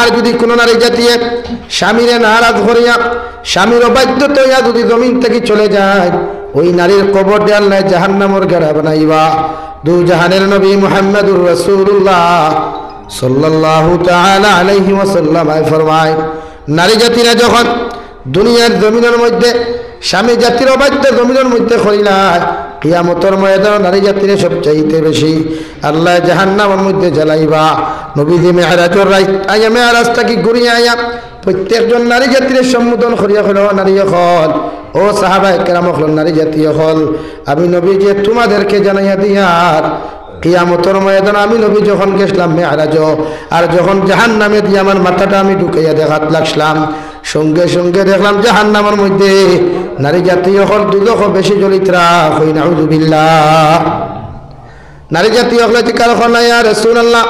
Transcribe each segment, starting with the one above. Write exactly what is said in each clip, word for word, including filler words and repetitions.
আর যুদি কুনু নারী জাতিয়ে স্বামীরে নারাজ করিয়া, স্বামীর অবাধ্যতা অইয়া যুদি জমিন থাকি চলে যায়, ওই নারীর কবর দিয়া আল্লায় জাহান্নামর গাড়া বানাইবা। দু জাহানের নবী মুহাম্মাদুর রাসূলুল্লাহ সাল্লাল্লাহু তাআলা আলাইহি ওয়াসাল্লাম আয় ফরমায়, নারী জাতিরা যখন দুনিয়ার জমিনর মধ্যে স্বামী জাতির অবাধ্য জমিনর মধ্যে করিলায়, কিয়ামতর ময়দানো নারী জাতিরে সবচাইতে বেশি আল্লায় জাহান্নামর মধ্যে জ্বালাইবা। নবীজি মেরাজর রাইত আইয়া, মেরাজ থাকি ঘুরিয়া আইয়া প্রত্যেকজন নারী জাতিরে সম্বোধন করিয়া কইলা, "ও নারী অকল, ও সাহাবায়ে কেরাম অকল, নারী জাতি অকল, আমি নবীজি তোমাদেরকে জানাইয়া দিয়ার, কিয়ামতর ময়দানো আমি নবী যখন গেছলাম মেরাজো, আর যখন জাহান্নামে দিয়া আমার মাথাটা আমি ঢুকাইয়া দেখাত লাগছলাম, সঙ্গে সঙ্গে দেখলাম জাহান্নামর মধ্যে নারী জাতি অকল দুজখো বেশি জ্বলিতরা।" কই নাউজুবিল্লাহ। নারী জাতি অকলে জিকার করলা, "ইয়া রাসূলুল্লাহ,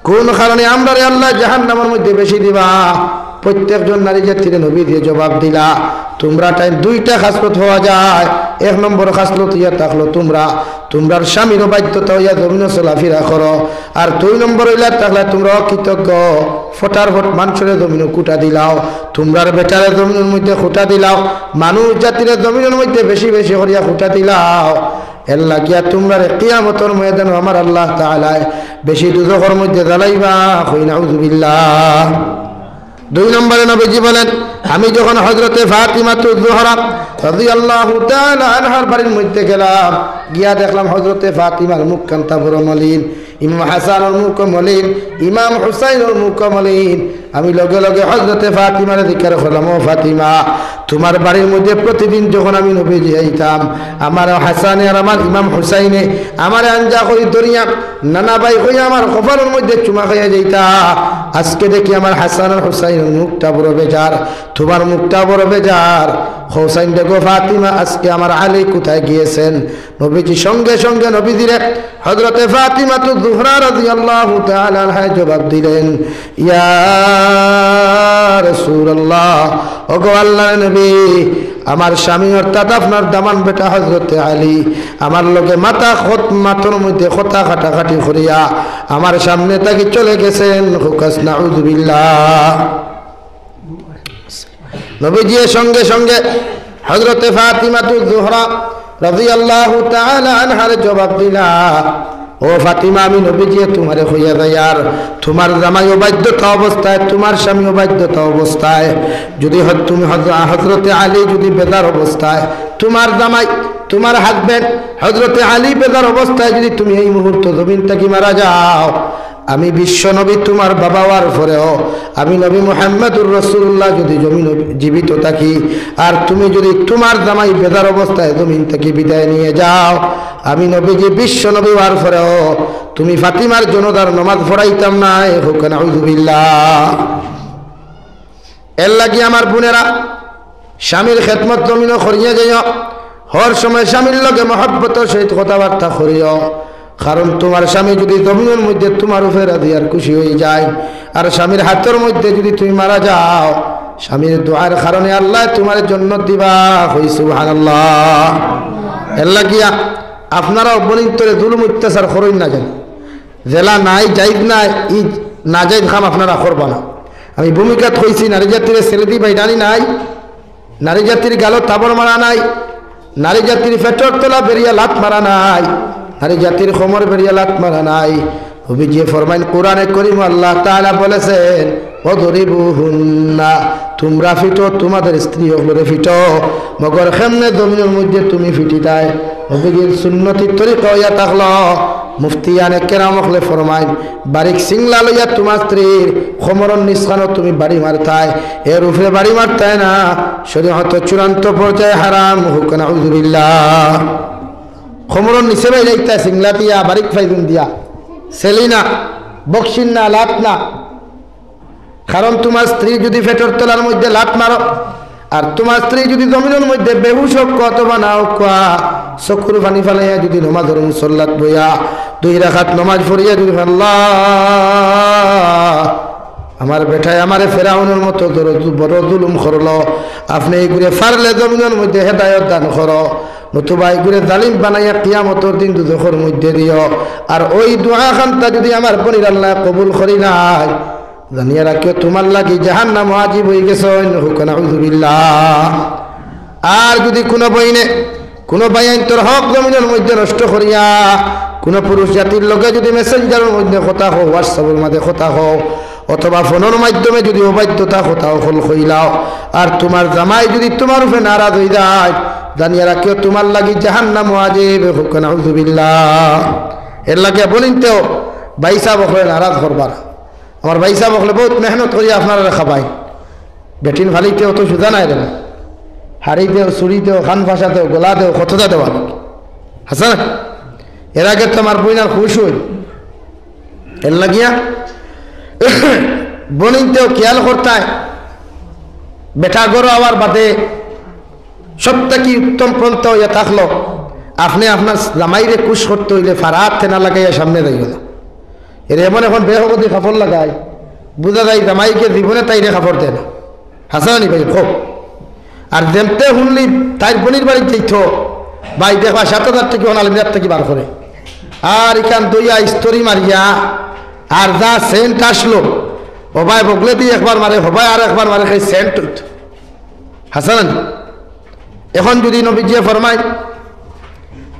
কোন কারণে আমরারে আল্লায় জাহান্নামর মধ্যে বেশি দিবা?" প্রত্যেকজন নারী জাতিরে নবীজিয়ে জবাব দিলা, "তোমরা তাইন দুইটা খাসলত পাওয়া যায়। এক নম্বর খাসলত ইয়া থাকলো তোমরা, তোমরার স্বামীর অবাধ্যতা অইয়া জমিনো চলাফিরা করো। আর দুই নম্বর অইলা থাকলা তোমরা অকৃতজ্ঞ, ফটার ফট মানষরে জমিনো খুটা দিলাও, তোমরার বেটারে জমিনর মধ্যে খুটা দিলাও, মানুষ জাতিরে জমিনর মধ্যে বেশি বেশি করিয়া খুটা দিলাও। এর লাগিয়া তোমরারে কিয়ামতর ময়দানো আমার আল্লাহ তাআলায় বেশি দুজখর মধ্যে জ্বালাইবা।" কই নাউজুবিল্লাহ। দুই নম্বরে নবীজি বলেন, আমি যখন হযরতে ফাতিমাতুজ জোহরা রাদিয়াল্লাহু তাআলা আনহার বাড়ির মধ্যে গেলাম, গিয়া দেখলাম হযরতে ফাতিমার মুখখানটা বড় মলিন, ইমাম হাসানর মুখও মলিন, ইমাম হুসাইনর মুখও মলিন। আমি লগে লগে হযরতে ফাতিমারে জিকার করলাম, "ও ফাতিমা, তোমার বাড়ির মধ্যে প্রতিদিন যখন আমি নবীজি আইতাম, আমার হাসানে আর আমার ইমাম হুসাইনে আমারে আঞ্জা করি ধরিয়া নানা ভাই কইয়া আমার কপালর মধ্যে চুমা খাইয়া যাইতা। আজকে দেখি আমার হাসান আর হুসাইনর মুখটা বড় বেজার, তোমার মুখটা বড় বেজার। হুসাইন দেখো ফাতিমা, আজকে আমার আলী কোথায় গিয়েছেন?" নবীজি সঙ্গে সঙ্গে নবীজিরে হযরতে ফাতিমাতু জোহরা রাদিয়াল্লাহু তাআলা আনহা জবাব দিলেন, "ইয়া রাসূলুল্লাহ, ওগো আল্লাহর নবী, আমার স্বামী অর্থাৎ আপনার দামান বেটা হযরতে আলী আমার লগে মাথা খত-, মাথার মধ্যে কথা কাটাকাটি করিয়া আমার সামনে থাকি চলে গেছেন।" হুকাস নাউজুবিল্লাহ। নবীজি সঙ্গে সঙ্গে হযরতে ফাতিমাতু জোহরা রাদিয়াল্লাহু তাআলা আনহার জবাব দিলা, "ও ফাতিমা, আমি নবীজি তোমারে কইয়া যাইয়ার, তোমার জামাই অবাধ্যতা অবস্থায়, তোমার স্বামী অবাধ্যতা অবস্থায়, যদি হ-, তুমি হজ-, হযরতে আলী যদি বেজার অবস্থায়, তোমার জামাই, তোমার হাজব্যান্ড হযরতে আলী বেজার অবস্থায় যদি তুমি এই মুহূর্ত জমিন থাকি মারা যাও, আমি বিশ্ব নবী তোমার বাবা অওয়ার পরেও, আমি নবী মুহাম্মাদুর রাসূলুল্লাহ যদি জমিন জীবিত থাকি, আর তুমি যদি তোমার জামাই বেজার অবস্থায় জমিন থাকি বিদায় নিয়ে যাও, আমি নবীজি বিশ্ব নবী অওয়ার পরেও তুমি ফাতিমার জানাজার নামাজ পড়াইতাম নায়।" হুকান নাউজুবিল্লাহ। এর লাগি আমার বোনেরা, স্বামীর খেদমত জমিনো করিয়া যাইও, হর সময় স্বামীর লগে মহব্বতর সহিত কথাবার্তা করিও। কারণ তোমার স্বামী যদি জমিনর মধ্যে তোমার উপরে রাজি আর খুশি হয়ে যায়, আর স্বামীর হাতর মধ্যে যদি তুমি মারা যাও, স্বামীর দোয়ার কারণে আল্লাহ তোমার জন্নত দিবা। কই সুবহানাল্লাহ। এর লাগিয়া আপনারাও বনিন্তরে জুলুম অত্যাচার করইন না জানি। যেলা নাই, জায়েজ নাই, ই নাজায়েজ কাম আপনারা করবা না। আমি ভূমিকাত কইছি, নারী জাতিরে ছেলেদি বাইডানি নাই, নারী জাতির গালো থাবড় মারা নাই, নারী জাতির পেটর তলা বেরিয়া লাত মারা নাই, নারী জাতির কোমর বেরিয়া লাত মারা নাই। নবীজি ফরমাইন, কোরআনে করিম আল্লাহ তাআলা বলেছেন, "ওয়াদরিবুহুন্না", তোমরা ফিটো, তোমাদের স্ত্রী অকলরে ফিটো, মগর কেমনে জমিনর মধ্যে তুমি ফিটিতায়? নবীজির সুন্নতি তরিকা অইয়া থাকলো, মুফতিয়ানে কেরাম অকলে ফরমাইন, বারিক সিংলা লইয়া তোমার স্ত্রীর কোমরর নিচখানো তুমি বাড়ি মারতায়, এর উপরে বাড়ি মারতায় না, শরীয়তর চূড়ান্ত পর্যায়ে হারাম। হুকান নাউজুবিল্লাহ। কোমরর নিচে বাইড়াইতায় সিংলা দিয়া, বারিক ফাইজুন দিয়া, সেলি না, বক্সিন না, লাত না। কারণ তোমার স্ত্রী যদি পেটর তলার মধ্যে লাত মারো, আর তোমার স্ত্রী যদি জমিনর মধ্যে বেহুশ অউক অথবা না অউক, চকুর পানি ফালাইয়া যদি নমাজর মুসল্লাত বইয়া দুই রাকাত নমাজ পড়িয়া যদি, "আল্লাহ, আমার বেটায় আমারে ফেরাউনর মতো বড় জু-, বড় জুলুম করলো, আপনে ইগুরে পারলে জমিনর মধ্যে হেদায়ত দান করো, নতুবা ইগুরে জালিম বানাইয়া কিয়ামতর দিন দুজখর মধ্যে দিও।" আর ওই দোয়া খানতা যদি আমার বনির আল্লাহ কবুল করি নাই, জানিয়া রাখিও, তুমার লাগি জাহান্নাম ওয়াজিব অইগেছে। কউক্কা নাউজুবিল্লাহ। আর যুদি কুনু বইনে, কুনু ভাইয়াইন্তর হক জমিনর মধ্যে নষ্ট করিয়া, কুনু পুরুষ জাতির লগে যুদি মেসেঞ্জারর মধ্যে কথা কও, WhatsApp-অর মাঝে কথা কও, অথবা ফোনর মাধ্যমে যুদি অবাধ্যতা কথা অকল কইলাও, আর তুমার জামাই যুদি তুমার উপরে নারাজ অইযায়, জানিয়া রাখিও, তুমার লাগি জাহান্নাম ওয়াজিব। কউক্কা নাউজুবিল্লাহ। এরলাগি বইনতেও ভাইসাব অকলরে নারাজ করবা না। আমার ভাইসাব অকলে বউত মেহনত করিয়া আপনারারে খাবাইন। বেটিন ফালিতে অত সুজা নায় রে বা। হাড়ি দেও, চুড়ি দেও, কান ফাঁসা দেও, গলা দেও, কততা দেওয়া লাগে। হাছা না? এর আগে তো আমার বইন আর খুশ অইল। এরলাগিয়া বইনতেও খিয়াল করতায়, বেটা ঘরো আওয়ার বাদে সব থাকি উত্তম পন্থা অইয়া থাকলো, আপনে আপনার জামাইরে খুশ করতে অইলে ফাড়া আত না লাগাইয়া সামনে যাইও না। এরে এমন এখন বেহবদি কাপড় লাগায়, বুঝা যায় জামাইকে জীবনে তাইরে কাপড় দেয় না। হাছা না নি ভাই, কও। আর যেমতে হুনলি তাইর বইনর বাড়িত যাইতো, ভাই দেখবা সাত হাজার টেকা অখন আলমিরার থাকি বার করে। আর ইখান ধইয়া ইস্ত্রি মারিয়া, আর যা সেন্ট আসলো, ও ভাই বগলেদি একবার মারে, ও ভাই আর একবার মারে, খালি সেন্ট অইতো। হাছা না নি? এখন যুদি নবীজিয়ে ফরমাইন,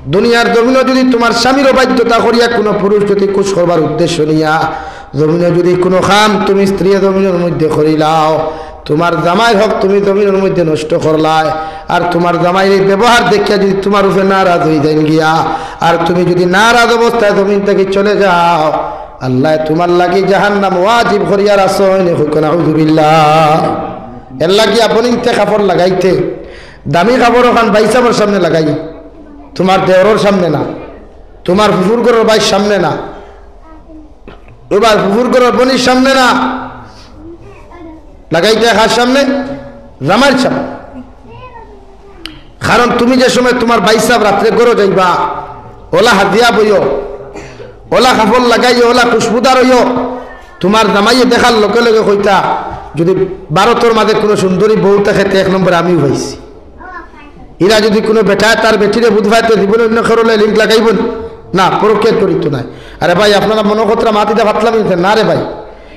দুনিয়ার জমিনো যুদি তুমার স্বামীর অবাধ্যতা করিয়া কুনু পুরুষ যুদি খুশ করবার উদ্দেশ্য নিয়া জমিনো যুদি কুনু কাম তুমি স্ত্রীয়ে জমিনর মধ্যে করিলাও, তুমার জামাইর হক তুমি জমিনর মধ্যে নষ্ট করলায়, আর তুমার জামাইর এই ব্যবহার দেখিয়া যুদি তুমার উপরে নারাজ অইযাইন গিয়া, আর তুমি যুদি নারাজ অবস্থায় জমিন থাকি চলে যাও, আল্লায় তুমার লাগি জাহান্নাম ওয়াজিব করিয়া রাখছইন। কউক্কা নাউজুবিল্লাহ। এরলাগি বইনতে কাপড় লাগাইতে, দামি কাপড় অখান ভাইসাবর সামনে লাগাই, তুমার দেওরর সামনে না, তুমার ফুফুর ঘরর ভাইর সামনে না, তুমার ফুফুর ঘরর বইনর সামনে না, লাগাইতে কার সামনে? জামাইর সামনে। কারণ তুমি যে সময় তুমার ভাইসাব রাত্রে ঘরো যাইবা, অলা হাজিয়া বইও, অলা কাপড় লাগাইও, অলা খুশবুদার অইও, তুমার জামাইয়ে দেখার লগে লগে কইতা, যুদি ভারতর মাঝে কুনু সুন্দরী বউ থাকে, তে এক নম্বরে আমিউ পাইছি। ইরা যুদি কুনু বেটায় তার বেটিরে বুঝ পায়, তে জীবনে অইন্য কারো লগে লিংক লাগাইবো নি? না, পরকিয়া করিতো নায়। আরে ভাই, আপনারা মনো কররা মাতিদা ফাতলামি অইছে না রে ভাই।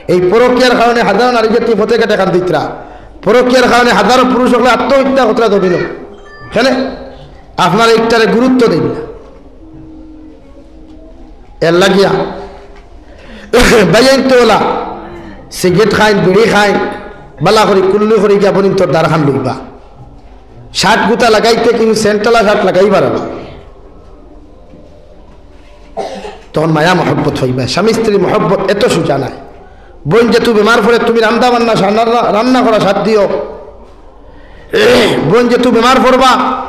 এই পরকিয়ার কারণে হাজারো নারী জাতি পথে ঘাটে কান্দিতরা, পরকিয়ার কারণে হাজারো পুরুষ অকলে আত্মহত্যা করতরা জমিনো। কেনে? আপনারা ইকটারে গুরুত্ব দেইন না। এরলাগিয়া ভাইয়াইন্তে অলা সিগারেট খাইন, বিড়ি খাইন, ভালা করি কুল্লি করি গিয়া বইনতর দারখান লইবা। শার্ট গুতা লাগাইতে কিন্তু সেন্টআলা শার্ট লাগাইবা না। তখন মায়া মহব্বত অইবা। স্বামী স্ত্রীর মহব্বত এত সুজা নায়। বইন যেহেতু বেমার পড়ে, তুমি রান্দা বান্না, রান্না, রান্না করা সাথ দিও। বইন যেহেতু বেমার পড়বা,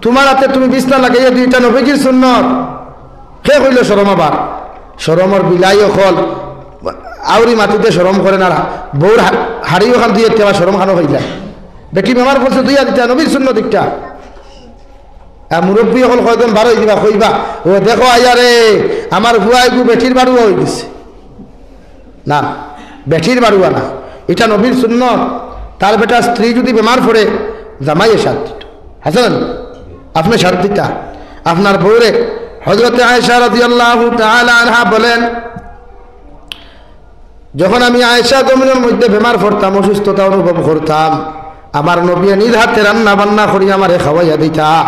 তুমার আতে তুমি বিছনা লাগাইয়া দিও, ইটা নবীজির সুন্নত। কে কইলো শরম আবার? শরমর বিলাই অকল আউরি মাতিতে শরম করে না। বউর হা-, হাড়ি অখান ধুইয়া দিতে আবার শরম খানো অইলা। বেটি বেমার পড়ছে, ধুইয়া দিতা নবীর সুন্নত ইটা। আর মুরব্বি অকল কয়জন বার অই দিবা, কইবা, "ও দেখো আইয়া রে, আমার ফুয়া এগু বেটির বাড়ুয়া অই গেছে।" না, বেটির বাড়ুয়া না, ইটা নবীর সুন্নত। তার বেটার স্ত্রী যুদি বেমার পড়ে, জামাইয়ে সাথ দিত। হাছান, আপনে সাথ দিতা আপনার বউরে। হযরতে আয়েশা রাদিয়াল্লাহু তাআলা আনহা বলেন, যখন আমি আয়েশা জমিনর মধ্যে বেমার পড়তাম, অসুস্থতা অনুভব করতাম, আমার নবীয়ে নিজ হাতে রান্না বান্না করি আমারে খাওয়াইয়া দিতা,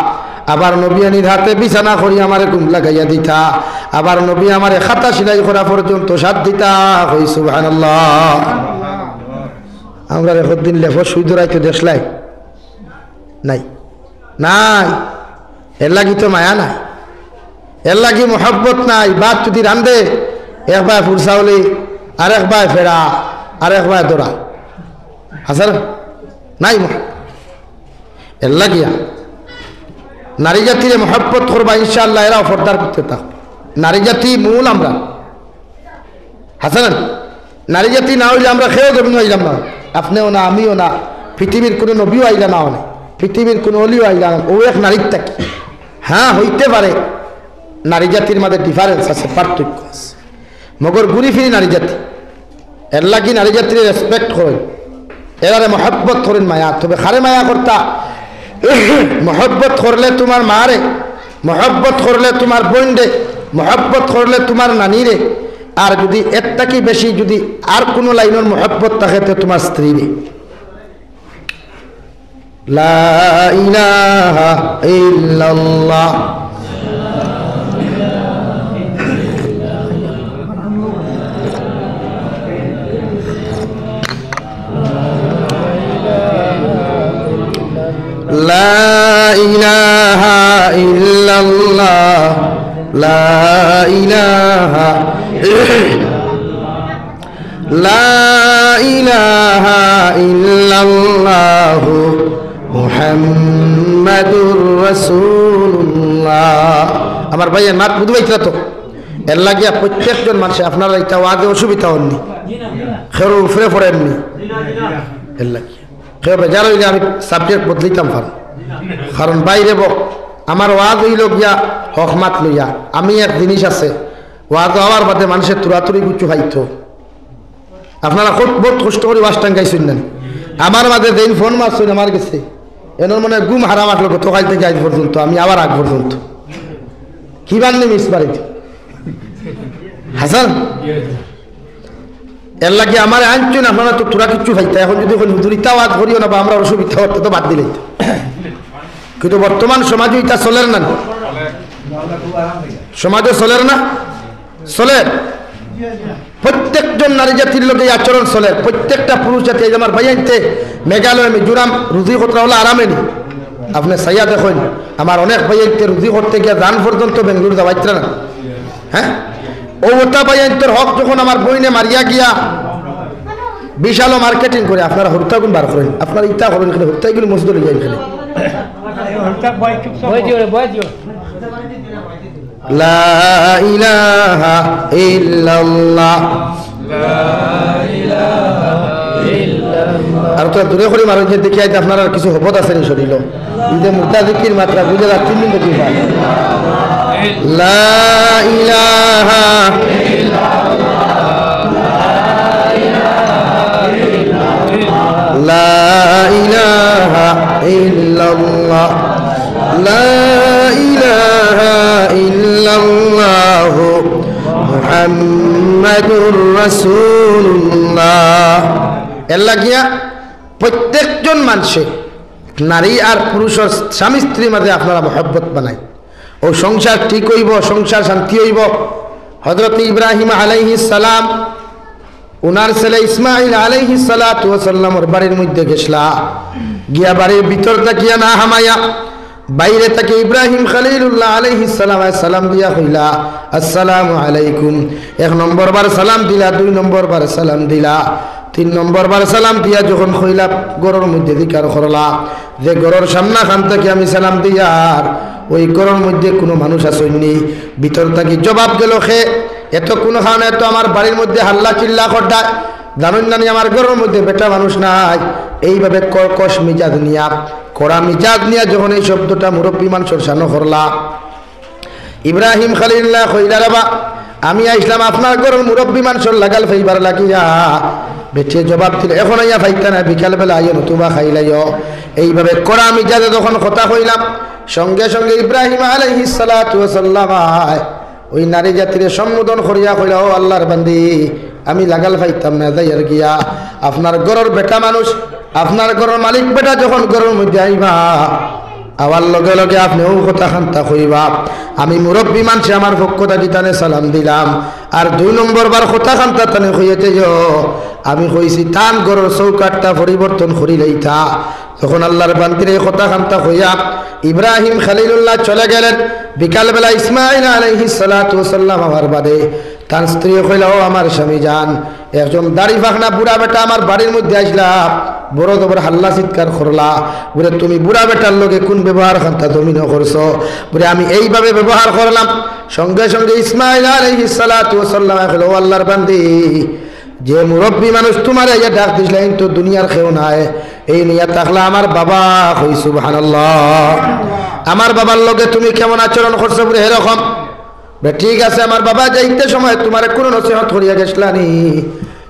আবার নবীয়ে নিজ হাতে বিছানা করি আমারে ঘুম লাগাইয়া দিতা, আবার নবীয়ে আমারে খাতা সিলাই করা পর্যন্ত সাথ দিতা। কই সুবহানাল্লাহ। আমরার একদিন লেফো সুই ধরাইতে দেখছলায়? নাই, নাই। এরলাগি তো মায়া নাই, এরলাগি মহব্বত নাই। ভাত যুদি রান্ধে, এক বায় ফুরসাউলি, আর এক বায় ফেড়া, আর এক বায় দরা। হাছান, নাই মহব্বত। এরলাগিয়া নারী জাতিরে মহব্বত করবা, ইনশাআল্লাহ এরাও পর্দার ভিতরে থাকবা। নারী জাতি মূল আমরা। হাছান, নারী জাতি না অইলে আমরা কেউ জমিনো আইলাম না, আপনেও না, আমিও না, পৃথিবীর কুনু নবীও আইলা না অনে, পৃথিবীর কুনু অলিও আইলা না। অউ এক নারীর থাকি। হ্যাঁ, অইতে পারে নারী জাতির মাঝে difference আছে, পার্থক্য আছে, মগর ঘুরি ফিরি নারী জাতি। এরলাগি নারী জাতিরে respect করইন, এরারে মহব্বত করইন, মায়া। তবে কারে মায়া করতা? মহব্বত করলে তুমার মারে, মহব্বত করলে তুমার বইনরে, মহব্বত করলে তুমার নানিরে, আর যুদি এর থাকি বেশি যুদি আর কুনু লাইনর মহব্বত থাকে, তে তুমার স্ত্রীরে। লা ইলাহা ইল্লাল্লাহ। لا إله إلا الله. لا إله. لا إله إلا الله محمد رسول الله. আমার ভাইয়াইন, মাত বুঝবাইতরা তো? এর লাগিয়া প্রত্যেকজন মানষে, আপনারা ইতা ওয়াজে অসুবিধা অইননি, খেরো উপরে পড়েননি, এর লাগিয়া। কেউ বেজার অইলে আমি subject বদলিতাম পারি। কারণ বাইরে ব-, আমার ওয়াজ অইলো গিয়া হক মাত লইয়া। আমি এক জিনিস আছে, ওয়াজ অওয়ার বাদে মানষে তুরাতুরি কিছু খাইতো। আপনারা খুব, বউত কষ্ট করি ওয়াজ টাঙ্গাইছইন না নি? আমার মাঝে যেইন ফোন মারছইন আমার গেছে, এনর মনে ঘুম হারাম আসলো গতকাইল থাকি আইজ পর্যন্ত, আমি আবার আগ পর্যন্ত। কিবান্নি মিস মারিত? হাসান? এর লাগি আমারে আনছইন, আপনারা তো তুরা কিচ্ছু পাইতা। এখন যুদি কইন, "হুজুর, ইতা ওয়াজ করিও না বা আমরা অসুবিধা অইতো", তো বাদ দিলাইতা। কিন্তু বর্তমান সমাজো ইতা চলের না? সমাজো চলের না? চলের। প্রত্যেকজন নারী জাতির লগে এই আচরণ চলের। প্রত্যেকটা পুরুষ জাতি, এই যে আমার ভাইয়াইন্তে মেঘালয়, মিজোরাম, রুজি করতরা অলা আরামে নি। আপনে চাইয়া দেখইন, আমার অনেক ভাইয়াইন্তে রুজি করতে গিয়া জান পর্যন্ত বেঙ্গালুরু যাওয়াইতরা না। হ্যাঁ? অউ অতা ভাইয়াইন্তর হক যখন আমার বইনে মারিয়া গিয়া বিশালো marketing করে, আপনারা হুরুতাগুন বার করইন, আপনারা ইতা করইন, খালি হুরুতাগুন মসজিদো লইয়া যাইন খালি। বয় দিও রে, বয় দিও। লা ইলাহা ইল্লাল্লাহ। আর তো দূরে করি মারো যে দেখি আইতে আপনার আর কিছু হবত আছে নি শরীলো। ইদে মুর্দা জিকির মাত্রা বুঝে যাক তিন দিন দেখি পায়। লা ইলাহা, লা ইলাহা ইল্লাল্লাহ। লা ইলাহা ইল্লাল্লাহু মুহাম্মাদুর রাসূলুল্লাহ। এর লাগিয়া প্রত্যেকজন মানষে নারী আর পুরুষর স্বামী স্ত্রীর মাঝে আপনারা মহব্বত বানাই, অউ সংসার ঠিক অইবো, সংসার শান্তি অইবো। হযরত ইব্রাহিম আলাইহিস সালাম উনার ছেলে ইসমাইল আলাইহিস সালাতু ওয়াস সালামর বাড়ির মধ্যে গেছলা, গিয়া বাড়ির ভিতর থাকিয়া না হামাইয়া বাইরে থাকি ইব্রাহিম খলিলুল্লাহ আলাইহিস সালাম সালাম দিয়া কইলা, "আসসালামু আলাইকুম।" এক নম্বর বার সালাম দিলা, দুই নম্বর বার সালাম দিলা, তিন নম্বর বার সালাম দিয়া যখন কইলা, ঘরর মধ্যে জিকার করলা যে ঘরর সামনাখান থাকি আমি সালাম দিয়ার, অউ ঘরর মধ্যে কুনু মানুষ আছইন নি? ভিতর থাকি জবাব দিলো, "কে? এত কুনু কারণে তো আমার বাড়ির মধ্যে হাল্লা চিল্লা কররা, জানইন না নি আমার ঘরর মধ্যে বেটা মানুষ নাই?" এইভাবে কর্কশ মিজাজ নিয়া, কড়া মিজাজ নিয়া যখন এই শব্দটা মুরব্বি মানষর শানো করলা, ইব্রাহিম খলিলুল্লাহ কইলা, "রে বা, আমি আইছলাম আপনার ঘরর মুরব্বি মানষর লাগাল পাইবার লাগিয়া।" বেটিয়ে জবাব দিল, "এখন আইয়া পাইতা না, বিকাল বেলা আইও, নতুবা খাইলাইও।" এইভাবে কড়া মিজাজে যখন কথা কইলাম, সঙ্গে সঙ্গে ইব্রাহিম আলাইহিস সালাতু ওয়াস সালাম অউ নারী জাতিরে সম্বোধন করিয়া কইলা, "ও আল্লাহর বান্দি, আমি লাগাল পাইতাম না, যাইয়ার গিয়া। আপনার ঘরর বেটা মানুষ, আপনার ঘরর মালিক বেটা যখন ঘরর মধ্যে আইবা, আওয়ার লগে লগে আপনে অউ কথা খান্তা কইবা, 'আমি মুরব্বি মানষে আমার পক্ষ থাকি তানে সালাম দিলাম।' আর দুই নম্বর বার কথা খান্তা তানে কইয়া যাইও, 'আমি কইছি তান ঘরর চৌকাঠটা পরিবর্তন করিলাইতা।'" যখন আল্লাহর বান্দির এই কথা খান্তা কইয়া ইব্রাহিম খলিলুল্লাহ চলে গেলেন, বিকালবেলা ইসমাইল আলাইহিস সালাতু ওয়াস সালাম আওয়ার বাদে তান স্ত্রী কইলা, "ও আমার স্বামী জান, একজন দাড়ি পাকনা বুড়া বেটা আমার বাড়ির মধ্যে আইছলা, বড় জবর হাল্লা চিৎকার করলা, বুলে তুমি বুড়া বেটার লগে কুন ব্যবহার খান্তা জমিনো করছো?" বুলে, "আমি এইভাবে ব্যবহার করলাম।" সঙ্গে সঙ্গে ইসমাইল আলাইহিস সালাতু ওয়াস সালাম কইলা, "ও আল্লাহর বান্দি, যে মুরব্বি মানুষ তুমারে আইয়া ডাক দিছলা, ইন তো দুনিয়ার কেউ নায়, এইন আইয়া থাকলা আমার বাবা।" কই সুবহানাল্লাহ। "আমার বাবার লগে তুমি কেমন আচরণ করছো?" বুলে, "এরকম।" বুলে, "ঠিক আছে, আমার বাবা যাইতে সময় তুমারে কুনু নসিহত করিয়া গেছলা নি?"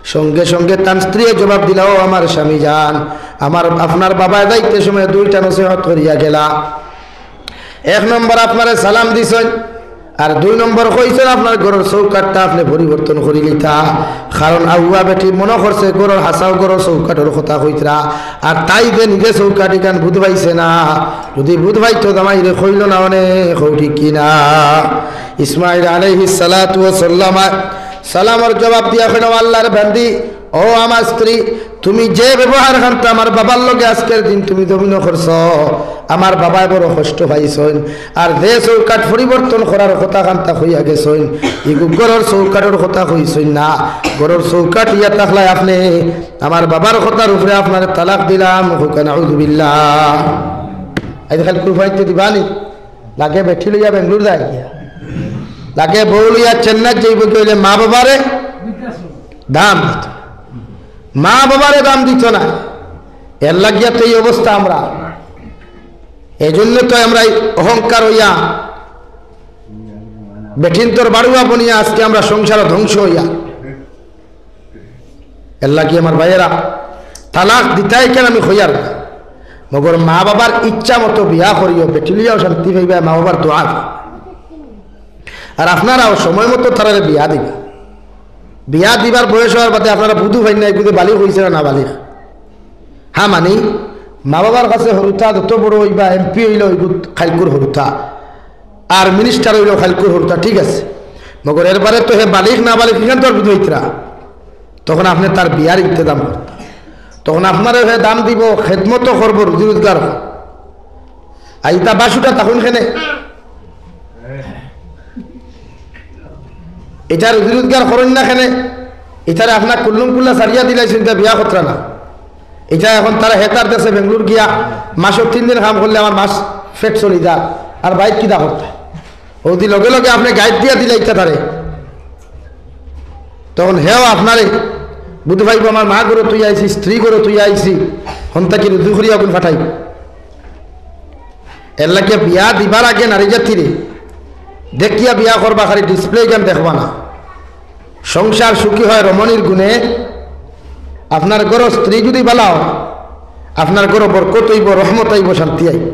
সঙ্গে সঙ্গে তান স্ত্রী জবাব দিলা, "ও আমার স্বামী জান, আমার, আপনার বাবা যাইতে সময় দুইটা নসিহত করিয়া গেলা। এক নম্বর আপনারে সালাম দিছইন, আর দুই নম্বর কইছইন, আপনার ঘরর চৌকাঠটা আপনে পরিবর্তন করি লিতা, কারণ আউয়া বেটি মনো করছে ঘরর হাছাউ ঘরর চৌকাঠর কথা কইতরা, আর তাই যে নিজে চৌকাঠ ইখান বুঝ পাইছে না, যুদি বুঝ পাইতো জামাইরে কইলো না অনে, কও ঠিক কি না? ইসমাইল আলাইহিস সালাতু ওয়াস সালাম, সালামর জবাব দিয়া কইন, "ও আল্লাহর বান্দি, ও আমার স্ত্রী, তুমি যে ব্যবহার খানতা আমার বাবার লগে আজকের দিন তুমি জমিনো করছো, আমার বাবায় বড় কষ্ট পাইছইন। আর যে চৌকাঠ পরিবর্তন করার কথা খানতা কইয়া গেছইন, ইগু ঘরর চৌকাঠর কথা কইছইন না। ঘরর চৌকাঠ ইয়া থাকলায় আপনে আমার বাবার কথার উপরে আপনারে তালাক দিলাম।" কউক্কা নাউজুবিল্লাহ। আইজ খালি কুরবানিতে দিবানি? লাগে বেটি লইয়া বেঙ্গলোর যায় গিয়া, লাগে বউ লইয়া চেন্নাই যাইবো, কি অইলে মা বাবারে দাম দিত, মা বাবারে দাম দিত না। এর লাগিয়া তো এই অবস্থা আমরা। এই জন্য তো আমরা এই অহংকার অইয়া, বেটিন্তর বাড়ুয়া বনিয়া আজকে আমরা সংসার ধ্বংস অইয়া। এর লাগি আমার ভাইয়েরা, তালাক দিতায় কেন আমি কইয়ার না। মগর মা বাবার ইচ্ছা মতো বিয়া করিও, বেটি লইয়াও শান্তি পাইবা, মা বাবার দোয়া। আর আপনারাও সময় মতো তারারে বিয়া দিবা। বিয়া দিবার বয়স অওয়ার বাদে আপনারা বুঝু পাইন না, এগুতে বালিক অইছে না, না বালিক। হ্যাঁ, মানি, মা বাবার কাছে হুরুতা যত বড় অইবা, এমপি অইলে অইগুত খাইলকুর হুরুতা, আর মিনিস্টার অইলেও খাইলকুর হুরুতা, ঠিক আছে। মগর এর বাদে তো হে বালিক না বালিক, ইখান তো আর বুঝ পাইতরা। তখন আপনে তার বিয়ার ইন্তেজাম করতা, তখন আপনারে হে দাম দিবো, খেদমতও করবো, রুজি রোজগার করবো। আর ইতা বাসুটা তখন কেনে, ইতা রুজি রোজগার করইন না কেনে? ইতারে আপনার কুল্লুম কুল্লা ছাড়িয়া দিলাইছইন, ইতা বিয়া করতরা না। ইতা এখন তারা হেতার দেশে বেঙ্গলোর গিয়া মাসো তিন দিন কাম করলে আমার মাস পেট চলি যার, আর বাইত কিতা করতা? অউদি লগে লগে আপনে গাইড দিয়া দিলাইতা তারে, তখন হেও আপনারে বুঝ পাইবো, আমার মা ঘরো থইয়া আইছি, স্ত্রী ঘরো থইয়া আইছি, হন্তা কি রুজি করিয়া অগুন ফাটাইবো। এর লাগিয়া বিয়া দিবার আগে নারী জাতিরে দেখিয়া বিয়া করবা, খালি ডিসপ্লে গান দেখবা না। সংসার সুখী হয় রমণীর গুণে। আপনার ঘরো স্ত্রী যুদি বালা অয়, আপনার ঘরো বরকত অইবো, রহমত আইবো, শান্তি আইবো।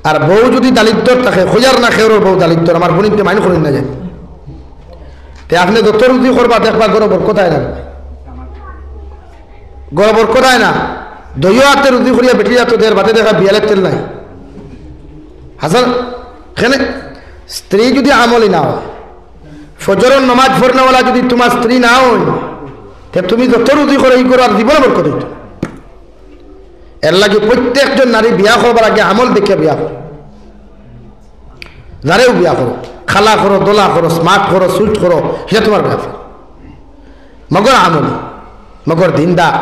আর বউ যুদি দালিদ্দর থাকে, কইয়ার না কেউরর বউ দালিদ্দর, আমার বইনতে মাইন করইন না জানি। তে আপনে যত রুজি করবা দেখবা ঘরো বরকত আয় না, ঘরো বরকত আয় না। দুইও আতে রুজি করিয়া বেটি যাতো দের, বাদে দেখা বিয়ালের তেল নাই। হাসান, কেনে স্ত্রী যুদি আমলি না অয়, ফজরর নমাজ পড়নেওয়ালা যুদি তুমার স্ত্রী না অয়, তে তুমি যত রুজি করো ই করো, আর জীবনে বরকত অইতো না। এর লাগি প্রত্যেকজন নারী বিয়া করবার আগে আমল দেখিয়া বিয়া করো। যারেও বিয়া করো, কালা করো, ধলা করো, স্মার্ট করো, সুইট করো, ইটা তুমার ব্যাপার। মগর আমলি, মগর দিনদার,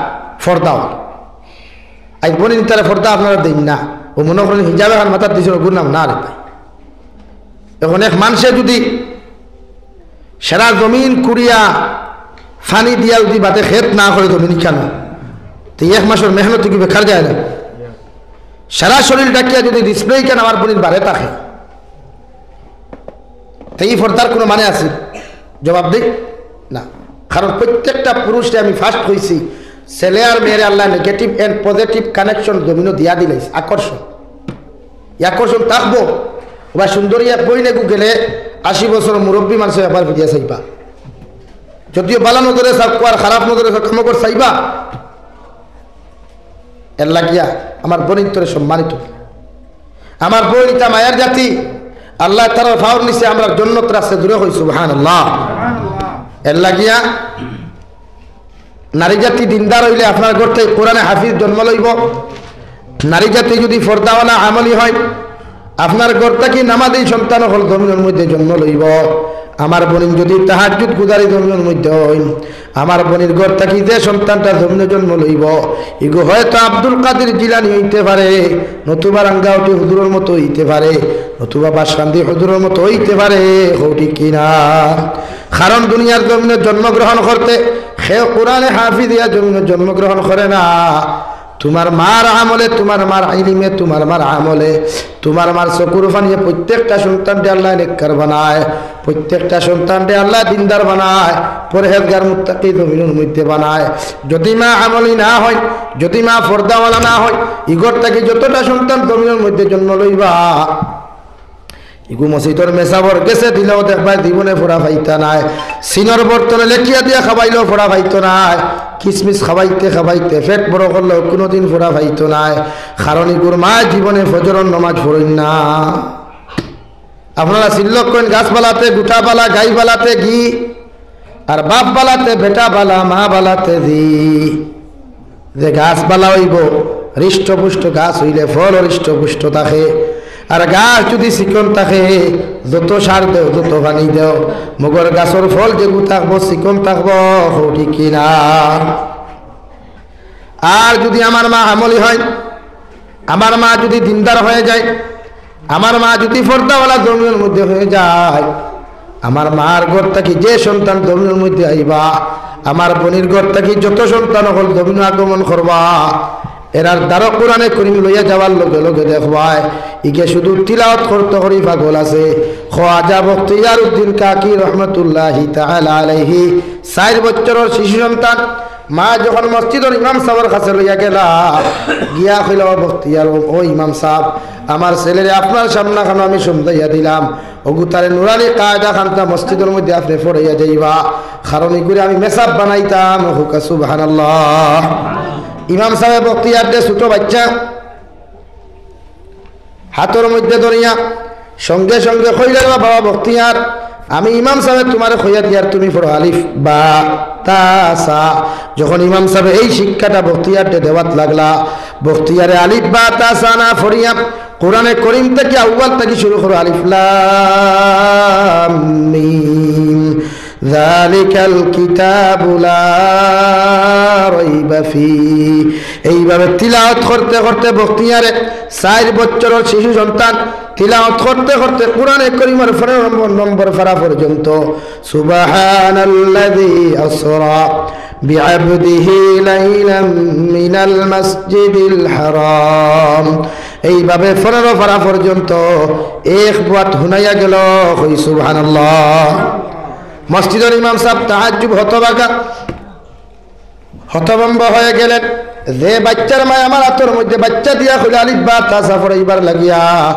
ফর্দাওয়ালা। আইজ বইনতারে ফর্দা আপনারা দেইন না, অউ মনো করইন হিজাব এখান মাথাত দিছইন, অগুর নাম না রে ভাই। এখন এক মানষে যুদি সারা জমিন কুড়িয়া পানি দিয়া যুদি বাদে খেত না করে জমিন ইখানো, তে এক মাসর মেহনত কি বেকার যায় না? সারা শরীর ঢাকিয়া যুদি ডিসপ্লে ইখান আমার বইনর বারে থাকে, তে ই ফর্দার কুনু মানে আছে? জবাব দেই না। কারণ প্রত্যেকটা পুরুষরে আমি ফার্স্ট কইছি, ছেলে আর মেয়েরে আল্লায় negative and positive connection জমিনো দিয়া দিলাইছে, আকর্ষণ। ই আকর্ষণ থাকবো। ওবা সুন্দরী এক বইন এগু গেলে আশি বছর মুরব্বী মানষে একবার ফিরিয়া চাইবা। যদিও বালা নজরে চাউক আর খারাপ নজরে চাউক, কামো কর চাইবা। এর লাগিয়া আমার বইনতরে সম্মানিত, আমার বইন ইতা মায়ার জাতি, আল্লায় তারার পাওর নিচে আমরার জন্নত রাখছে, জুরে কই সুবহানাল্লাহ। এর লাগিয়া নারী জাতি দিনদার অইলে আপনার ঘর থাকি কোরআনে হাফিজ জন্ম লইবো। নারী জাতি যুদি ফর্দাওয়ালা আমলি হয়, আপনার ঘর থাকি নামাজি সন্তান অকল জমিনর মধ্যে জন্ম লইবো। আমার বইন যুদি তাহাজ্জুদ গুজারি জমিনর মধ্যে অইন, আমার বইনর ঘর থাকি যে সন্তানটা জমিনো জন্ম লইবো, ইগু হয়তো আব্দুল কাদির জিলানী অইতে পারে, নতুবা রাঙ্গাউটি হুজুরর মতো অইতে পারে, নতুবা বাসকান্দি হুজুরর মতো অইতে পারে। কও ঠিক কি না? কারণ দুনিয়ার জমিনো জন্মগ্রহণ করতে কেউ কোরআনে হাফিজ অইয়া জমিনো জন্মগ্রহণ করে না। তুমার মার আমলে, তুমার মার ইলিমে, তুমার মার আমলে, তুমার মার চকুর পানিয়ে প্রত্যেকটা সন্তানরে আল্লায় নেককার বানায়, প্রত্যেকটা সন্তানরে আল্লায় দিনদার বানায়, পরহেজগার মুত্তাকি জমিনর মধ্যে বানায়। যুদি মা আমলি না হয়, যুদি মা ফর্দাওয়ালা না হয়, ই ঘর থাকি যতটা সন্তান জমিনর মধ্যে জন্ম লইবা, ইগু মসজিদর মেসাবর গেছে দিলেও দেখবায় জীবনে ফুরা পাইতা নায়। সিনর বর্তনে লেখিয়া দিয়া খাবাইলেও ফুরা পাইতো নায়। কিসমিস খাবাইতে খাবাইতে পেট বড় করলেও কুনুদিন ফুরা পাইতো নায়। কারণ ইগুর মায় জীবনে ফজরর নমাজ পড়ইন না। আপনারা চিল্লক কইন, গাছ বালাতে গুটা বালা, গাই বালাতে ঘি, আর বাপ বালাতে বেটা বালা, মা বালাতে ঝি। যে গাছ বালা অইবো, হৃষ্টপুষ্ট গাছ অইলে ফল হৃষ্টপুষ্ট থাকে। আর গাছ যুদি চিকন থাকে, যত সার দেও, যত পানি দেও, মগর গাছর ফল যেগু থাকবো, চিকন থাকবো, কও ঠিক কি না? আর যুদি আমার মা আমলি হয়, আমার মা যুদি দিনদার হয়ে যায়, আমার মা যুদি পর্দাওয়ালা জমিনর মধ্যে হয়ে যায়, আমার মার ঘর থাকি যে সন্তান জমিনর মধ্যে আইবা, আমার বইনর ঘর থাকি যত সন্তান অকল জমিনো আগমন করবা, এরার দ্বারা কোরআনে করিম লইয়া যাওয়ার লগে লগে দেখবায়, ইগে শুধু তিলাওয়াত করতে করি পাগল আছে। খাজা বখতিয়ার উদ্দিন কাকি রহমতুল্লাহি তাআলা আলাইহি, চাইর বছরর শিশু সন্তান, মা যখন মসজিদর ইমাম সাবর কাছে লইয়া গেলা, গিয়া কইলা, "ও বখতিয়ার, ও, ও ইমাম সাব, আমার ছেলেরে আপনার সামনাখানো আমি সমঝাইয়া দিলাম, অগু তারে নুরানি কায়দা খান্তা মসজিদর মধ্যে আপনে পড়াইয়া যাইবা, কারণ ইগুরে আমি মেসাব বানাইতাম।" কউক্কা সুবহানাল্লাহ। ইমাম সাবে বখতিয়াররে ছোট বাইচ্চা হাতর মধ্যে ধরিয়া সঙ্গে সঙ্গে কইলা, "রে বাবা বখতিয়ার, আমি ইমাম সাবে তুমারে কইয়া দিয়ার, তুমি পড়ো আলিফ, বা, তা, সা।" যখন ইমাম সাবে এই শিক্ষাটা বখতিয়াররে দেওয়াত লাগলা, বখতিয়ারে আলিফ, বা, তা, সা না পড়িয়া কোরআনে করিম থাকি আউয়াল থাকি শুরু করো, আলিফ, লাম, মিম। যালিকাল কিতাবু লা রাইবা ফি। এইভাবে তিলাওয়াত করতে করতে বখতিয়ারে, চাইর বছরর শিশু সন্তান, তিলাওয়াত করতে করতে কোরআনে করিমর পনেরো নম্বর, নম্বর পারা পর্যন্ত, সুবহানাল্লাযী আসরা বিআবদিহি লাইলাম মিনাল মাসজিদিল হারাম। এইভাবে পনেরো পারা পর্যন্ত এক বুয়াত হুনাইয়া গেল, কই সুবহানাল্লাহ। মসজিদর ইমাম সাব তাআজ্জুব, হতবাগা, হতভম্ব হয়ে গেলেন। যে বাইচ্চার মায় আমার হাতর মধ্যে বাইচ্চা দিয়া কইলা আলিফ বা তা সা পড়াইবার লাগিয়া,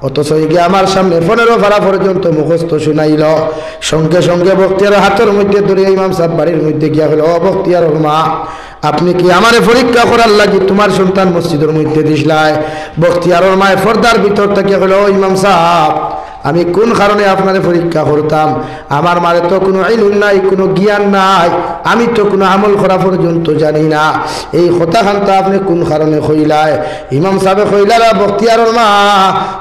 অথচ ইগে আমার সামনে পনেরো পারা পর্যন্ত মুখস্থ শুনাইল। সঙ্গে সঙ্গে বখতিয়ারর হাতর মধ্যে ধরিয়া ইমাম সাব বাড়ির মধ্যে গিয়া কইলা, "ও বখতিয়ারর মা, আপনে কি আমারে পরীক্ষা করার লাগি তুমার সন্তান মসজিদর মধ্যে দিছলায়?" বখতিয়ারর মায় পর্দার ভিতর থাকিয়া কইলা, "ও ইমাম সাব, আমি কুন কারণে আপনারে পরীক্ষা করতাম? আমার মারে তো কুনু ইলম নাই, কুনু জ্ঞান নাই, আমি তো কুনু আমল করা পর্যন্ত জানি না। এই কথা খান্তা আপনে কুন কারণে কইলায়?" ইমাম সাবে কইলা, "রে বখতিয়ারর মা,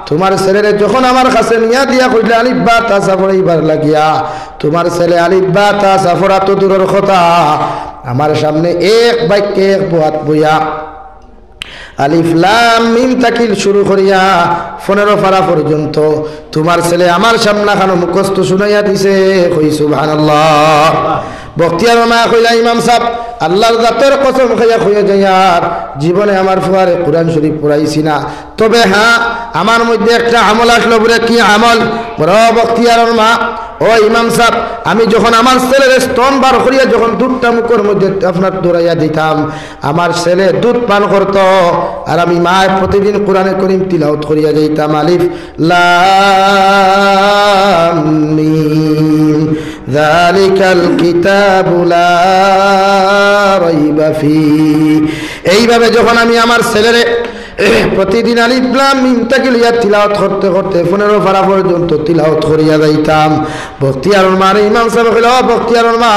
তুমার ছেলেরে যখন আমার কাছে নিয়া দিয়া কইলা আলিফ বা তা সা পড়াইবার লাগিয়া, তুমার ছেলে আলিফ বা তা সা পড়া তো দূরর কথা, আমার সামনে এক বাক্যে এক বুয়াত বইয়া আলিফ লাম মিম থাকি শুরু করিয়া পনেরো পারা পর্যন্ত তুমার ছেলে আমার সামনাখানো মুখস্থ শুনাইয়া দিছে।" কই সুবহানাল্লাহ। বখতিয়ারর মা কইলা, "ইমাম সাব, আল্লার জাতর কসম খাইয়া কইয়া যাইয়ার, জীবনে আমার ফুয়ারে কুরআন শরীফ পড়াইছি না। তবে হ্যাঁ, আমার মধ্যে একটা আমল আসলো বুলে।" "কি আমল?" "ও বখতিয়ারর মা, ও ইমাম সাব, আমি যখন আমার ছেলের স্তন বার করিয়া যখন দুধটা মুখর মধ্যে আপনার দৌড়াইয়া দিতাম, আমার ছেলে দুধ পান করত, আর আমি মায় প্রতিদিন কোরআনে করিম তিলাওয়াত করিয়া যাইতাম, আলিফ লাম মিম, যালিকাল কিতাবু লা রাইবা ফি।" এইভাবে যখন আমি আমার ছেলেরে প্রতিদিন আলিফ লাম মিম থাকি লইয়া তিলাওয়াত করতে করতে পনেরো পারা পর্যন্ত তিলাওয়াত করিয়া যাইতাম, বখতিয়ারর মারে ইমাম সাবে কইলা, "ও বখতিয়ারর মা,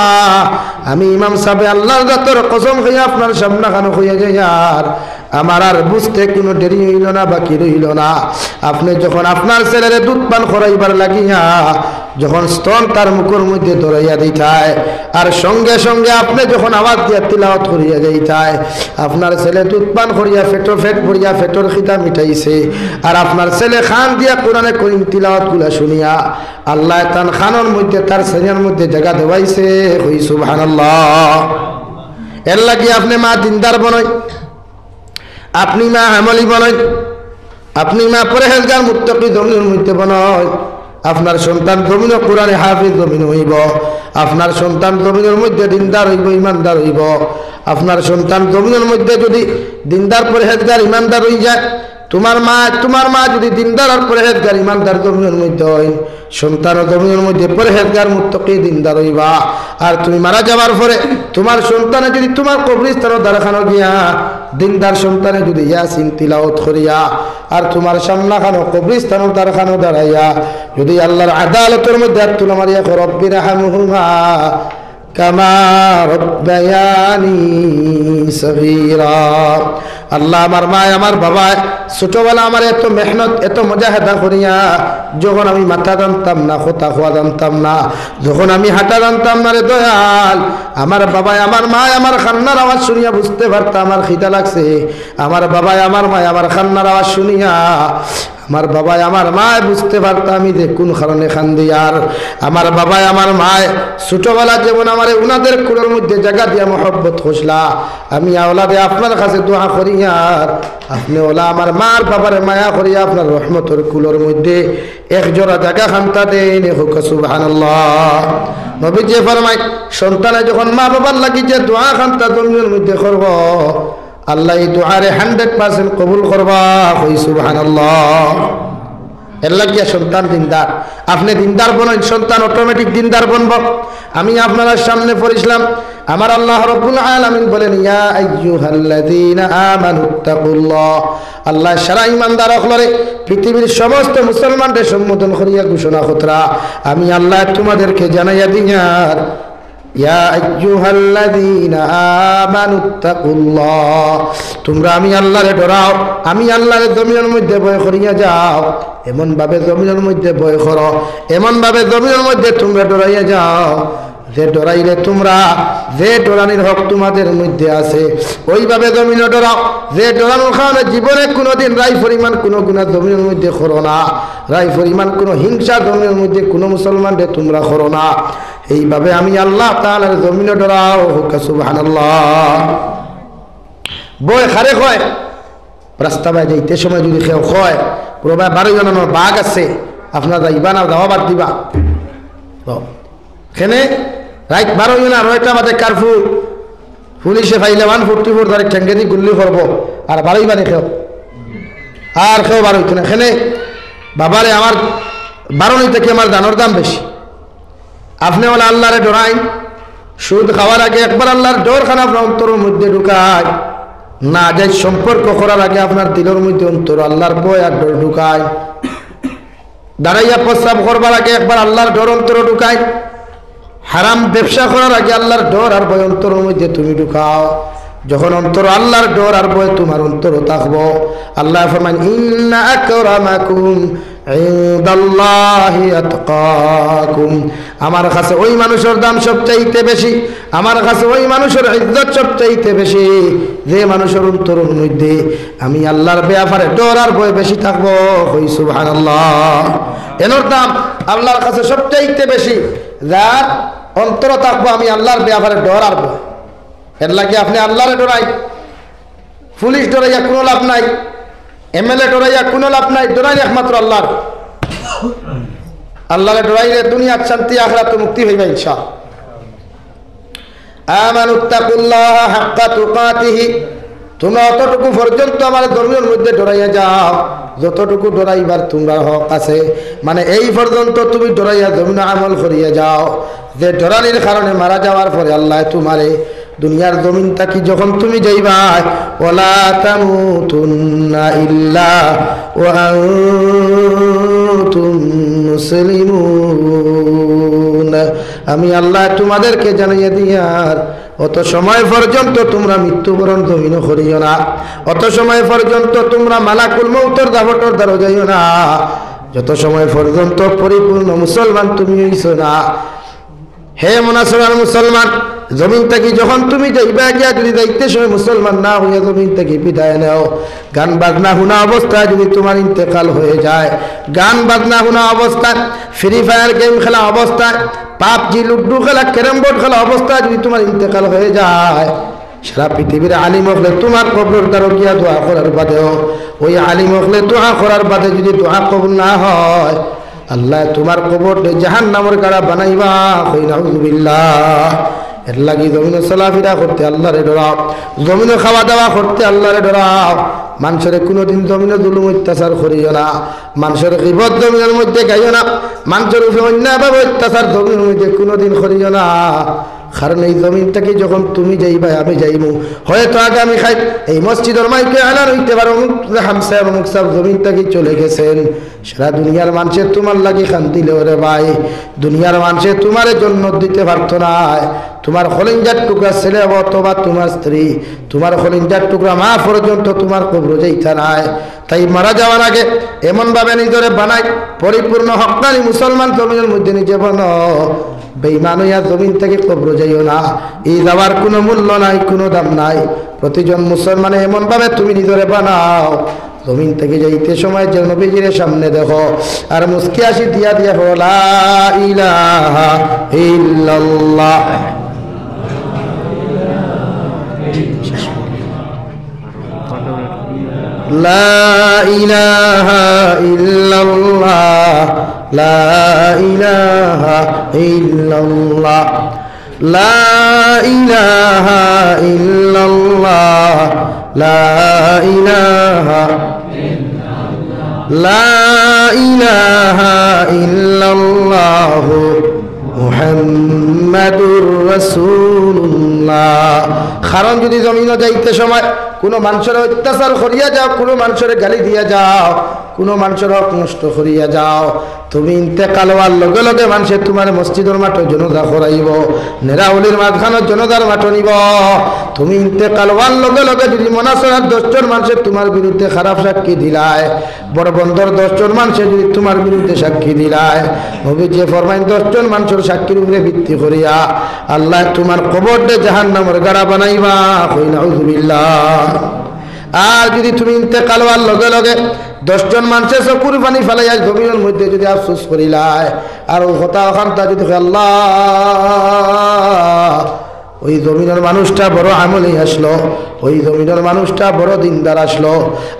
আমি ইমাম সাবে আল্লার জাতর কসম খাইয়া আপনার সামনাখানো কইয়া যাইয়ার, আমার আর বুঝতে কুনু দেরি অইলো না, বাকি রইলো না। আপনে যখন আপনার ছেলেরে দুধ পান করাইবার লাগিয়া যখন স্তন তার মুখর মধ্যে দৌড়াইয়া দিতায়, আর সঙ্গে সঙ্গে আপনে যখন আওয়াজ দিয়া তিলাওয়াত করিয়া যাইতায়, আপনার ছেলে দুধ পান করিয়া পেটো পেট ভরিয়া পেটর খিদা মিটাইছে, আর আপনার ছেলে কান দিয়া কোরআনে করিম তিলাওয়াতগুলা শুনিয়া আল্লায় তান কানর মধ্যে, তার সিনার মধ্যে জাগা দেওয়াইছে।" কই সুবহানাল্লাহ। এর লাগি আপনে মা দিনদার বনইন, আপনে মা আমলি বনইন, আপনে মা পরহেজগার মুত্তাকি জমিনর মধ্যে বনইন। আপনার সন্তান জমিনো কোরআনে হাফিজ জমিনো অইবো, আপনার সন্তান জমিনর মধ্যে দিনদার অইবো, ইমানদার অইবো। আপনার সন্তান জমিনর মধ্যে যুদি দিনদার, পরহেজগার, ইমানদার অই যায়, তুমার মা, তুমার মা যুদি দিনদার আর পরহেজগার ইমানদার জমিনর মধ্যে অইন, সন্তানও জমিনর মধ্যে পরহেজগার মুত্তাকি দিনদার অইবা। আর তুমি মারা যাওয়ার পরে তুমার সন্তানে যুদি তুমার কবরস্থানর দ্বারখানো গিয়া দিনদার সন্তানে যুদি ইয়াসিন তিলাওয়াত করিয়া আর তুমার সামনাখানো কবরস্থানর দ্বারখানো দাঁড়াইয়া যুদি আল্লার আদালতর মধ্যে আত তুলা মারিয়া কও, "রব্বিরহামহুমা কামা রব্বায়ানি সগীরা।" আল্লাহ, আমার মায়, আমার বাবায় ছোটবেলা আমার এত মেহনত, এত মুজাহেদা করিয়া, যখন আমি মাতা জানতাম না, কথা কওয়া জানতাম না, যখন আমি হাঁটা জানতাম না রে দয়াল, আমার বাবায়, আমার মায় আমার কান্নার আওয়াজ শুনিয়া বুঝতে পারতা আমার খিদা লাগছে। আমার বাবায়, আমার মায় আমার কান্নার আওয়াজ শুনিয়া আমার বাবায়, আমার মায় বুঝতে পারতা আমি যে কুন কারণে কান্দিয়ার। আমার বাবায়, আমার মায় ছোটবেলা যেমন আমারে উনাদের কুলর মধ্যে জাগা দিয়া মহব্বত করছিলা, আমি আওলাদে আপনার কাছে দোয়া করিয়ার, আপনে অউলা আমার মার বাবারে মায়া করিয়া আপনার রহমতর কুলর মধ্যে এক জোড়া জাগা খান্তা দেইন, কউক্কা সুবহানাল্লাহ। নবীজিয়ে ফরমাইন, সন্তানে যখন মা বাবার লাগি যে দোয়া খান্তা জমিনর মধ্যে করবো, আল্লায় ই দোয়ারে hundred percent কবুল করবা, কই সুবহানাল্লাহ। এর লাগিয়া সন্তান দিনদার, আপনে দিনদার বনইন, সন্তান automatic দিনদার বনবো। আমি আপনারার সামনে পড়ছিলাম, আমার আল্লাহ রব্বুল আলামিন বলেন, "ইয়া আইয়ুহাল্লাযীনা আমানুত্তাকুল্লাহ।" আল্লায় সারা ইমানদার অকলরে, পৃথিবীর সমস্ত মুসলমানরে সম্বোধন করিয়া ঘোষণা কররা, "আমি আল্লায় তুমাদেরকে জানাইয়া দিয়ার, ইয়া আইয়ুহাল্লাযীনা আমানুত্তাকুল্লাহ।" তুমরা আমি আল্লারে ডরাও, আমি আল্লারে জমিনর মধ্যে ভয় করিয়া যাও। এমন ভাবে জমিনর মধ্যে ভয় করো, এমন ভাবে জমিনর মধ্যে তুমরা ডরাইয়া যাও, যে ডরাইলে তুমরা, যে ডরানির হক তুমাদের মধ্যে আছে, ওইভাবে জমিনো ডরাও, যে ডরানোর কারণে জীবনে কুনুদিন রাই পরিমাণ কুনু গুনা জমিনর মধ্যে করো না, রাই পরিমাণ কুনু হিংসা জমিনর মধ্যে কুনু মুসলমানরে তুমরা করো না। এইভাবে আমি আল্লাহ তাআলার জমিনো ডরাও, কউক্কা সুবহানাল্লাহ। ভয় কারে কয়? রাস্তা বায় যাইতে সময় যুদি কেউ কয়, "পুরো বায় বারইও না, বাঘ আছে, আপনারা যাইবা না, যাওয়া বাদ দিবা।" তো, কেনে রাইত বারইও না, নয়টা বাদে কারফিউ, পুলিশে পাইলে one forty four ধারে ঠেঙ্গেদি গুল্লি করবো, আর বারইবা নি কেউ, আর কেউ বারইতো না। কেনে বাবারে, আমার বারনি থাকি আমার জানর দাম বেশি। আপনে অউলা আল্লারে ডরাইন, সুদ খাওয়ার আগে একবার আল্লার ডর খান আপনার অন্তরর মধ্যে ঢুকাইন, নাজাইজ সম্পর্ক করার আগে আপনার দিলর মধ্যে অন্তরো আল্লার ভয় আর ডর ঢুকাইন, দাঁড়াইয়া প্রস্রাব করবার আগে একবার আল্লার ডর অন্তরো ঢুকাইন, হারাম ব্যবসা করার আগে আল্লার ডর আর ভয় অন্তরর মধ্যে তুমি ঢুকাও। যখন অন্তরো আল্লার ডর আর ভয় তুমার অন্তরো থাকবো, আল্লায় ফরমাইন, "ইন্না আকরামাকুম ইনদাল্লাহি আতকাকুম।" আমার কাছে ওই মানুষর দাম সবচাইতে বেশি, আমার কাছে ওই মানুষর ইজ্জত সবচাইতে বেশি, যে মানুষর অন্তরর মধ্যে আমি আল্লার ব্যাপারে ডর আর ভয় বেশি থাকবো। কই সুবহানাল্লাহ। এনর দাম আল্লার কাছে সবচাইতে বেশি, যার অন্তরো থাকবো আমি আল্লার ব্যাপারে ডর আর ভয়। এর লাগি আপনে আল্লারে ডরাইন। পুলিশ ডরাইয়া কুনু লাভ নাই, এমএলএ ডরাইয়া কুনু লাভ নাই, ডরাইন একমাত্র আল্লারে। আল্লারে ডরাইলে দুনিয়াত শান্তি, আখিরাতো মুক্তি পাইবা ইনশাআল্লাহ। আমানুত্তাকুল্লাহা হাক্কা তুকাতিহি, তুমরা অতটুকু পর্যন্ত আমার জমিনর মধ্যে ডরাইয়া যাও, যতটুকু ডরাইবার তুমরার হক আছে। মানে, এই পর্যন্ত তুমি ডরাইয়া জমিনো আমল করিয়া যাও, যে ডরানির কারণে মারা যাওয়ার পরে আল্লায় তুমারে দুনিয়ার জমিন থাকি যখন তুমি যাইবায়, ওয়ালা তামুতুন্না ইল্লা ওয়া আনতুম মুসলিমুন। আমি আল্লায় তুমাদেরকে জানাইয়া দিয়ার, অত সময় পর্যন্ত তুমরা মৃত্যুবরণ জমিনো করিও না, অত সময় পর্যন্ত তুমরা মালাকুল মউতর দাফটর দ্বারো যাইও না, যত সময় পর্যন্ত পরিপূর্ণ মুসলমান তুমি অইছো না। হে মুনাসরার মুসলমান, জমিন থাকি যখন তুমি যাইবা গিয়া, যুদি যাইতে সময় মুসলমান না অইয়া জমিন থাকি বিদায় নেও, গান বাজনা হুনা অবস্থায় যুদি তুমার ইন্তেকাল হয়ে যায়, গান বাজনা হুনা অবস্থায়, ফ্রি ফায়ার গেম খেলা অবস্থায়, পাবজি, লুডু খেলা, ক্যারম বোর্ড খেলা অবস্থায় যুদি তুমার ইন্তেকাল হয়ে যায়, সারা পৃথিবীর আলিম অকলে তুমার কবরর দ্বারো গিয়া দোয়া করার বাদেও, ওই আলিম অকলে দোয়া করার বাদে যুদি দোয়া কবুল না হয়, আল্লায় তুমার কবররে জাহান্নামর গাড়া বানাইবা। কই নাউজুবিল্লাহ। এর লাগি জমিনো চলাফিরা করতে আল্লারে ডরাও, জমিনো খাওয়া দাওয়া করতে আল্লারে ডরাও। মানষরে কুনুদিন জমিনো জুলুম অত্যাচার করিও না, মানষর গিবত জমিনর মধ্যে গাইও না, মানষর উপরে অন্যায়ভাবে অত্যাচার জমিনর মধ্যে কুনুদিন করিও না। কারণ এই জমিন থাকি যখন তুমি যাইবায়, আমি যাইমু, হয়তো আগামী কাইল এই মসজিদর মাইকে এলান অইতে পারে, অমুক হামসায়, অমুক সাব জমিন থাকি চলে গেছেন। সারা দুনিয়ার মানষে তুমার লাগি কান্দিলেও রে ভাই, দুনিয়ার মানষে তুমারে জন্নত দিতে পারতো নায়। তুমার কলিজার টুকরা ছেলে অথবা তুমার স্ত্রী, তুমার কলিজার টুকরা মা পর্যন্ত তুমার কবরো যাইতা নায়। তাই মারা যাওয়ার আগে এমন ভাবে নিজরে বানাই, পরিপূর্ণ হক্কানি মুসলমান জমিনর মধ্যে নিজে বনো। বেইমান অইয়া জমিন থাকি কবরো যাইও না, ই যাওয়ার কুনু মূল্য নাই, কুনু দাম নাই। প্রতিজন মুসলমানে এমন ভাবে তুমি নিজরে বানাও, জমিন থাকি যাইতে সময় যেন নবীজিরে সামনে দেখো, আর মুস্কি হাসি দিয়া দিয়া পড়ো, লা ইলাহা ইল্লাল্লাহ। لا إله إلا الله، لا إله إلا الله، لا إله إلا الله، لا إله، لا إله إلا الله، محمد رسول الله। কারণ যদি জমিনো যাইতে সময় কুনু মানষরে অত্যাচার করিয়া যাও, কুনু মানষরে গালি দিয়া যাও, কুনু মানষর হক নষ্ট করিয়া যাও, তুমি ইন্তেকাল অওয়ার লগে লগে মানষে তুমারে মসজিদর মাঠো জনাজা করাইবো, নেরাউলির মাঝখানো জনাজার মাঠো নিবো। তুমি ইন্তেকাল অওয়ার লগে লগে যদি মনাসরার দশজন মানষে তুমার বিরুদ্ধে খারাপ সাক্ষী দিলায়, বড় বন্দর দশজন মানষে যদি তুমার বিরুদ্ধে সাক্ষী দিলায়, নবীজিয়ে ফরমাইন, দশজন মানষর সাক্ষীর উপরে ভিত্তি করিয়া আল্লায় তুমার কবররে জাহান্নামর গাড়া বানাইবা। কই নাউজুবিল্লাহ। আর যদি তুমি ইন্তেকাল অওয়ার লগে লগে দশজন মানষে চকুর পানি ফালাইয়া জমিনর মধ্যে যদি আফসোস করিলায়, আর অউ কথা অখানতা যদি কয়, আল্লাহ, ওই জমিনর মানুষটা বড় আমলি আসলো, ওই জমিনর মানুষটা বড় দিনদার আসলো,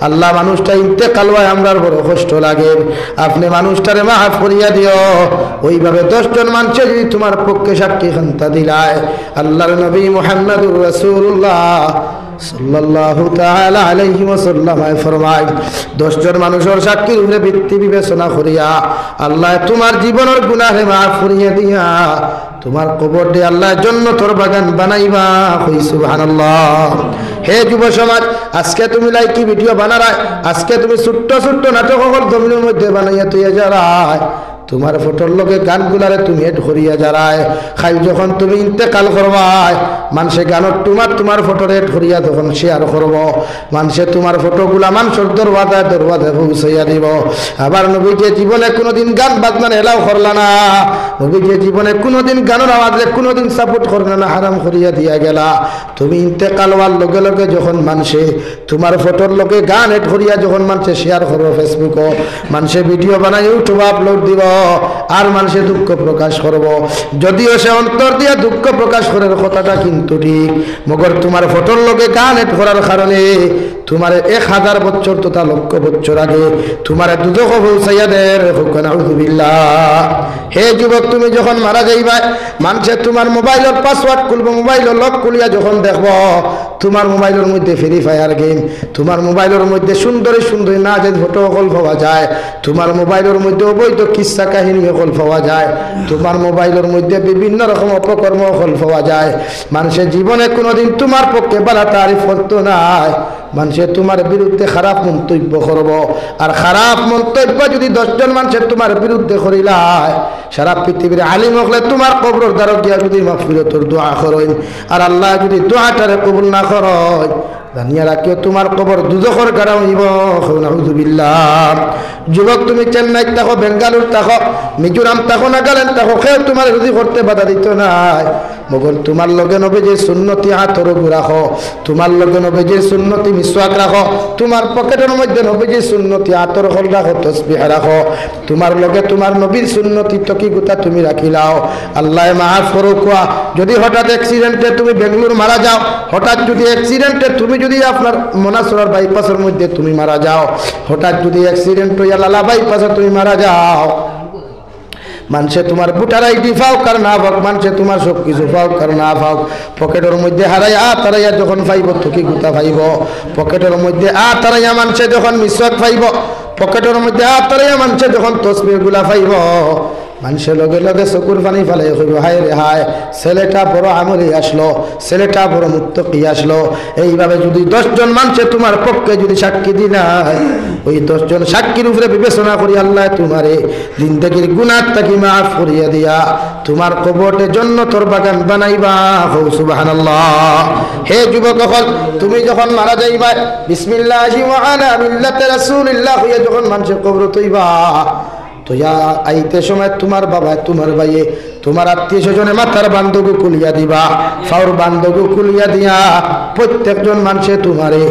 আল্লাহ, মানুষটা ইন্তেকাল অওয়ায় আমরার বড় কষ্ট লাগের, আপনে মানুষটারে মাফ করিয়া দিও। ওইভাবে দশজন মানষে যদি তুমার পক্ষে সাক্ষী খান্তা দিলায়, আল্লাহর নবী মুহাম্মাদুর রাসূলুল্লাহ সাল্লাল্লাহু তাআলা আলাইহি ওয়াসাল্লামে ফরমাইন, দশজন মানষর সাক্ষীর উপরে ভিত্তি বিবেচনা করিয়া আল্লায় তুমার জীবনর গুনাহরে মাফ করিয়া দিয়া তুমার কবররে আল্লায় জন্নতর বাগান বানাইবা। কই সুবহানাল্লাহ। হে যুব সমাজ, আজকে তুমি লাইকি ভিডিও বানারায়, আজকে তুমি ছোট্ট ছোট্ট নাটক অকল জমিনর মধ্যে বানাইয়া থইয়া যারায়, তুমার ফটোর লগে গানগুলারে তুমি এড করিয়া যারায়, কাইল যখন তুমি ইন্তেকাল করবায়, মানষে গানর টুমাত তুমার ফটোরে এড করিয়া যখন শেয়ার করবো, মানষে তুমার ফটোগুলা মানষর দরওয়াজায় দরওয়াজায় পৌঁছাইয়া দিবো। আবার নবীজিয়ে জীবনে কুনুদিন গান বাজনার এলাও করলা না, নবীজিয়ে জীবনে কুনুদিন গানর আওয়াজরে কুনুদিন সাপোর্ট করলা না, হারাম করিয়া দিয়া গেলা। তুমি ইন্তেকাল অওয়ার লগে লগে যখন মানষে তুমার ফটোর লগে গান এড করিয়া যখন মানষে শেয়ার করবো Facebook-ও, মানষে ভিডিও বানাই YouTube-ও আপলোড দিবো, আর মানষে দুঃখ প্রকাশ করবো। যদিও সে অন্তর দিয়া দুঃখ প্রকাশ করের কথাটা কিন্তু ঠিক, মগর তুমার ফটোর লগে গান এড করার কারণে তুমারে এক হাজার বছর তথা লক্ষ বছর আগে তুমারে দুজখো পৌঁছাইয়া দের। কউক্কা নাউজুবিল্লাহ। হে যুবক, তুমি যখন মারা যাইবায়, মানষে তুমার মোবাইলর পাসওয়ার্ড খুলবো, মোবাইলর লক খুলিয়া যখন দেখবো, তুমার মোবাইলর মধ্যে ফ্রি ফায়ার গেম, তুমার মোবাইলর মধ্যে সুন্দরী সুন্দরী নাজেজ ফটো অকল পাওয়া যায়, তুমার মোবাইলর মধ্যে অবৈধ কিচ্ছা কাহিনী অকল পাওয়া যায়, তুমার মোবাইলর মধ্যে বিভিন্ন রকম অপকর্ম অকল পাওয়া যায়। মানষে জীবনে কুনুদিন তুমার পক্ষে ভালা তারিফ করতো নায়, মানষে তুমার বিরুদ্ধে খারাপ মন্তব্য করবো। আর খারাপ মন্তব্য যদি দশজন মানষে তুমার বিরুদ্ধে করিলায়, সারা পৃথিবীর আলিম অকলে তুমার কবরর দ্বারো গিয়া যদি মাগফিরাতর দোয়া করইন, আর আল্লায় যদি দোয়াটারে কবুল না করইন, জানিয়া রাখিও, তুমার কবর দুজখর গাড়া অইবো। কও নাউজুবিল্লাহ। যুবক, তুমি চেন্নাইত থাকো, বেঙ্গালুর থাকো, মিজোরাম থাকো, নাগাল্যান্ড থাকো, কেউ তুমারে রুজি করতে বাধা দিতো নায়। মগর তুমার লগে নবীজির সুন্নতি আতর গু রাখো, তুমার লগে নবীজির সুন্নতি মিসওয়াক রাখো, তুমার পকেটর মধ্যে নবীজির সুন্নতি আতর খল রাখো, তসবিহ রাখো, তুমার লগে তুমার নবীর সুন্নতি তকি গুতা তুমি রাখিলাও। আল্লায় মাফ করউক্কা। যদি হঠাৎ অ্যাক্সিডেন্টে তুমি বেঙ্গালুর মারা যাও, হঠাৎ যদি অ্যাক্সিডেন্টে তুমি যদি আপনার মনাসরার বাইপাসর মধ্যে তুমি মারা যাও, হঠাৎ যদি অ্যাক্সিডেন্ট অইয়া লালা বাইপাসে তুমি মারা যাও, মানষে তুমার ভোটার আইডি পাউক আর না পাউক, মানষে তুমার সব কিছু পাউক আর না পাউক, পকেটর মধ্যে হারাইয়া আত হারাইয়া যখন পাইবো, তুকি গুতা পাইবো। পকেটর মধ্যে আত হারাইয়া মানষে যখন মিসওয়াক পাইবো, পকেটর মধ্যে আত হারাইয়া মানষে যখন তসবিহ গুলা পাইবো, মানষে লগে লগে চকুর পানি ফালাই কইবো, "হায় রে হায়, ছেলেটা বড় আমলি আসলো, ছেলেটা বড় মুত্তাকি আসলো।" এইভাবে যদি দশ জন মানষে তুমার পক্ষে যদি সাক্ষী দিলায়, ওই দশ জন সাক্ষীর উপরে বিবেচনা করি আল্লায় তুমারে জিন্দেগির গুনাহ থাকি মাফ করিয়া দিয়া তুমার কবররে জন্নতর বাগান বানাইবা। কও সুবহানাল্লাহ। হে যুবক অকল, তুমি যখন মারা যাইবায়, "বিসমিল্লাহি ওয়া আলা মিল্লাতি রাসূলিল্লাহ" কইয়া যখন মানষে কবরো থইবা, থইয়া আইতে সময় তুমার বাবায়, তুমার ভাইয়ে, তুমার আত্মীয় স্বজনে মাথার বান্দগু খুলিয়া দিবা, পাওর বান্দগু খুলিয়া দিয়া প্রত্যেকজন মানষে তুমারে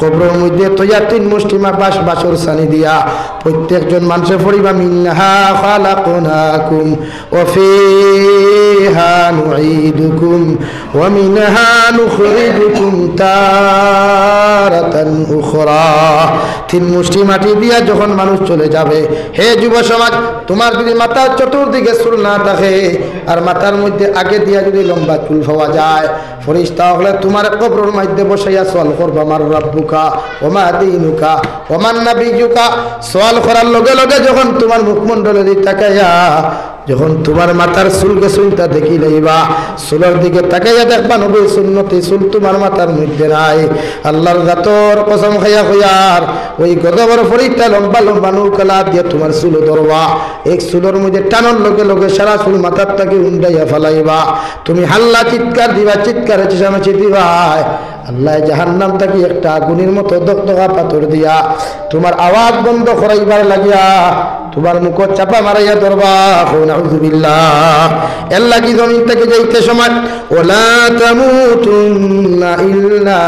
কবরর মধ্যে থইয়া তিন মুষ্টি মা-, বাঁশ-, বাঁশর ছানি দিয়া প্রত্যেকজন মানষে পড়িবা, "মিনহা খালাকনাকুম ওয়া ফিহা নুঈদুকুম ওয়া মিনহা নুখরিজুকুম তারাতান উখরা।" তিন মুষ্টি মাটি দিয়া যখন মানুষ চলে যাবে, হে যুব সমাজ, তুমার যদি মাথার চতুর্দিকে চুল না থাকে, আর মাথার মধ্যে আগে দিয়া যদি লম্বা চুল পাওয়া যায়, ফিরিস্তা অকলে তুমার কবরর মধ্যে বসাইয়া সওয়াল করবা, "মান রাব্বুকা, ওয়া মা দীনুকা, ওয়া মান নাবিয়্যুকা।" সওয়াল করার লগে লগে যখন তুমার মুখমণ্ডলে দি তাকাইয়া, যখন তুমার মাথার চুল গেছইনতা দেখিলাইবা, চুলর দিকে তাকাইয়া দেখবা নবীর সুন্নতি চুল তুমার মাথার মধ্যে নাই। আল্লার জাতর কসম খাইয়া কইয়ার, ওই গজবর ফিরিস্তা লম্বা লম্বা নৌকা লাত দিয়া তুমার চুলো ধরবা। এক চুলর মধ্যে টানর লগে লগে সারা চুল মাথার থাকি উন্ডাইয়া ফালাইবা। তুমি হাল্লা চিৎকার দিবা, চিৎকারে চেঁচামেচি দিবায়। আল্লায় জাহান্নাম থাকি একটা আগুনের মতো দগদগা পাথর দিয়া তুমার আওয়াজ বন্ধ করাইবার লাগিয়া তুমার মুখো চাপা মারাইয়া ধরবা। কও নাউজুবিল্লাহ। এর লাগি জমিন থাকি যাইতে সময়, "ওয়ালা তামুতুন্না ইল্লা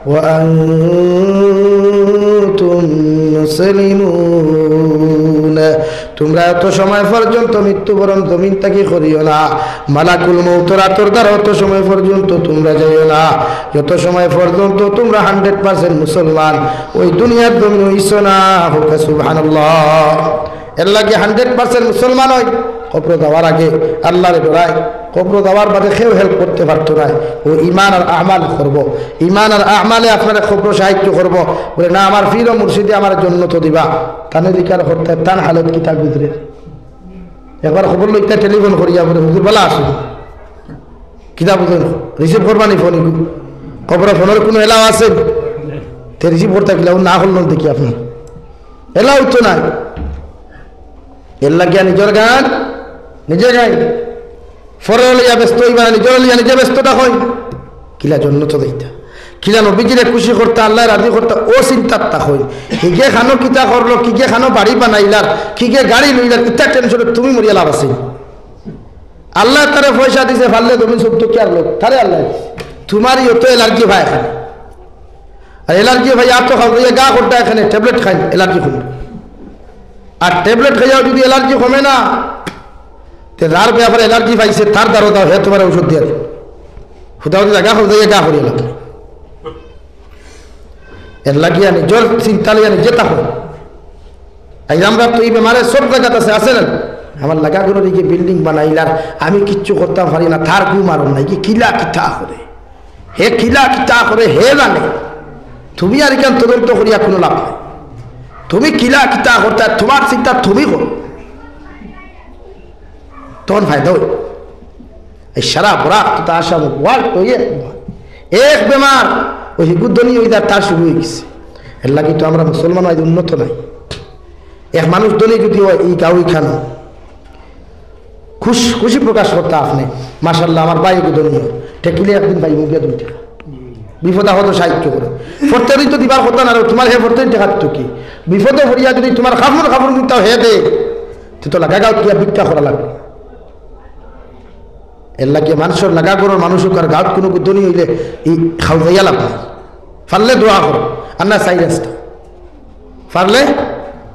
ওয়া আনতুম মুসলিমুন।" তুমরা অত সময় পর্যন্ত মৃত্যুবরণ জমিন থাকি করিও না। মালাকুল মউতর আতর দ্বারা অত সময় পর্যন্ত তুমরা যাইও না, যত সময় পর্যন্ত তুমরা hundred percent মুসলমান ওই দুনিয়ার জমিনো অইছো না। কও সুবহানাল্লাহ। এর লাগি hundred percent মুসলমান অই, কবরো যাওয়ার আগে আল্লারে ডরাই, কবরো যাওয়ার বাদে কেউ help করতে পারতো নায়। ও ইমান আর আমাল করবো, ইমান আর আমালে আপনারে কবরো সাহায্য করবো। বলে, "না, আমার পীর ও মুর্শিদে আমার জন্নতো দিবা।" তানে জিকার করতে তান হালত কিতা গুজরে। একবার খবর লইতা টেলিফোন করিয়া বলে, "হুজুর বালা আছো?" কিতা বুঝইন? Receive করবা নি ফোন? কবরো ফোনর কুনু allow আছে? তে receive করতা কিলা? ও না করলো দেখি আপনার। Allow তো নাই। এর লাগিয়া নিজর গান নিজে গাই। পরর লইয়া ব্যস্ত অইবা না, নিজর লইয়া নিজে ব্যস্ত থাকইন। কিলা জন্নতো যাইতা, কিলা নবীজিরে খুশি করতা, আল্লায় রাজি করতা, ও চিন্তাত থাকইন। হিগে খানো কিতা করলো, কিগে খানো বাড়ি বানাইলার, কিগে গাড়ি লইলার, ইতা tension-এ তুমি মরিয়া লাভ আছে? আল্লায় তারে পয়সা দিছে, পারলে জমিন সব তো কিয়ার লোক, তারে আল্লায় দিছে। তুমার ইয়ো তো allergy ভাই এখানে। আর allergy ভাই আর তো খাও, ইয়ে গা করতা এখানে, tablet খাইন, allergy কমে। আর tablet খাইয়াও যদি allergy কমে না, তে যার ব্যাপারে allergy পাইছে, তার দ্বারো দাও, হে তুমার ঔষধ দিয়া দে। হুদা হুদি জাগা খাও, ইয়ে গা করিয়া লাগে। এর লাগিয়া নিজর চিন্তা লইয়া নিজে থাকো। আইজ আমরা তো ই বেমারে সব জাগাত আছে, আছে না? আমার লাগা ঘরর ইগে building বানাইলার, আমি কিচ্ছু করতাম পারি না, তার ঘুম আর নাই, কি কিলা কিতা করে, হে কিলা কিতা করে, হে জানে। তুমি আর ইখান তদন্ত করিয়া কুনু লাভ নাই। তুমি কিলা কিতা করতা, তুমার চিন্তা তুমি করো। তখন ফায়দা অইবো। এই সারা বরাক তো তা আসাম ওয়ার্ল্ড তো ইয়ে এক বেমার, ওই হিগু ধনী অইতা তার শুরু অইগেছে। এর লাগি তো আমরা মুসলমান আইজ উন্নত নাই। এক মানুষ ধনী যদি অয়, ই গাউ ইখানো খুশ-, খুশি প্রকাশ করতা আপনে, "মাশাআল্লাহ, আমার ভাই হিগু ধনী অয়, ঠেকিলে একদিন পাইমু গিয়া দুই টেকা।" বিপদ আপদো সাহায্য করে। প্রত্যেকদিন তো দিবার কথা না রে, তুমার হে প্রত্যেকদিন টেকা দিতো কি? বিপদো পড়িয়া যদি তুমার কাপড় কাপড় কিনতাও হে দে, তুই তো লাগা গাউত গিয়া ভিক্ষা করা লাগবো। এর লাগি মানষর লাগা ঘরর মানুষ অউক আর গাউত কুনু ধনী অইলে ই খাওয়াইয়া লাভ নাই। পারলে দোয়া করো, আর না চাই রাস্তা। পারলে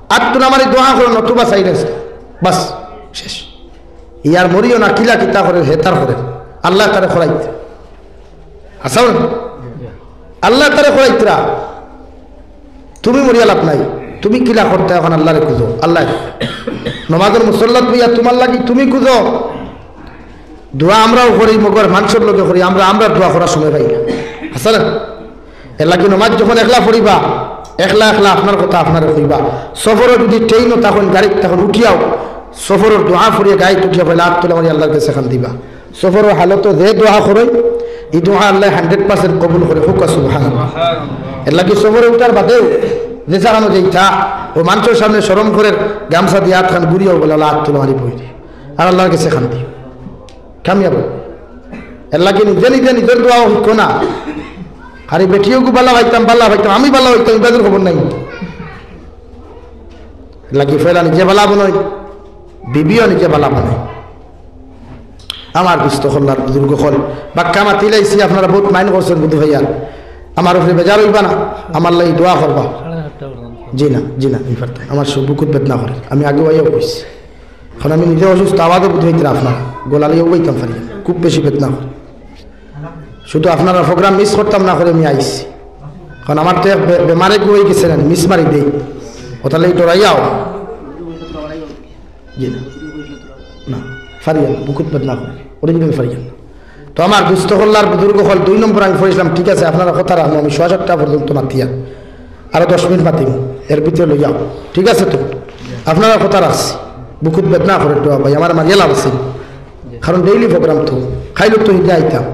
আত্মু নামারি দোয়া করো, নতুবা চাই রাস্তা। বাস, শেষ। ইয়ার মরিও না, কিলা কিতা করে, হেতার করে। আল্লায় তারে খরাইতরা। আসাও না? আল্লায় তারে খরাইতরা। তুমি মরিয়া লাভ নাই। তুমি কিলা করতা এখন আল্লারে খুঁজো। আল্লায় নমাজর মুসল্লাত বইয়া তুমার লাগি তুমি খুঁজো। দোয়া আমরাও করি, মগর মানষর লগে করি, আমরা, আমরা দোয়া করার সময় পাই না। আছে না? এর লাগি নমাজ যখন একলা পড়িবা, একলা একলা আপনার কথা আপনারে কইবা। সফরো যদি ট্রেইনো তখন, গাড়িত তখন উঠিয়াও, সফরর দোয়া পড়িয়া গাড়িত উঠিয়া পড়লে আত তুলা মারি আল্লাহর গেছে কান্দিবা। সফরর হালতো যে দোয়া করইন, ই দোয়া আল্লায় hundred percent কবুল করে, কউক্কা সুবহানাল্লাহ। এর লাগি সফরো উঠার বাদেও যে জাগানো যাইতা, ও মানষর সামনে শরম করের, গামছা দিয়া আতখান ঘুরিয়াও বলে, আল্লাহ আত তুলা মারি বই দে। আর আল্লাহর গেছে কান্দি। কামিয়াব। এর লাগি নিজে নিজে নিজর দোয়াও হিকো না। আরে বেটিও গু বালা পাইতাম, বালা পাইতাম, আমি বালা হইতাম, ইবাদর খবর নাই। এর লাগি ফেলা নিজে বালা বনই, বিবিও নিজে বালা বনই। আমার দুস্ত অকল আর বুজুর্গ অকল, বাক্কা মাতিলাইছি, আপনারা বহুত mind করছেন বুধু ভাইয়া। আমার উপরে বেজার হইবা না, আমার লাগি দোয়া করবা। জি না, জি না, এই পারতাম। আমার সব বুকুত বেদনা করে, আমি আগে ভাইয়াও কইছি। এখন আমি নিজে অসুস্থ, আওয়াজও বুঝে হইতে আপনার গলা লইয়া উবাইতাম পারি না, খুব বেশি বেদনা করে। শুধু আপনারা program miss করতাম না করে আমি আইছি। কারণ আমার তো এক বে-, বেমারে গু হয়ে গেছে না, miss মারি দেই। ওটা লাগি ডরাইয়াও। জি না। না, পারি না, বুকুত বেদনা করে। Original পারি না। তো আমার দুস্ত অকল আর বুজুর্গ অকল, দুই নম্বর আমি পড়ছিলাম, ঠিক আছে, আপনারা কথা রাখবো, আমি সোয়া সাতটা পর্যন্ত মাতিয়া। আরো দশ মিনিট মাতিম, এর ভিতরে লইয়া। ঠিক আছে তো? আপনারা কথা রাখছি। বুকুত বেদনা করে তো ভাই, আমার মারিয়া লাভ আছে। কারণ daily program তো, খাইলে তো হিজা আইতাম।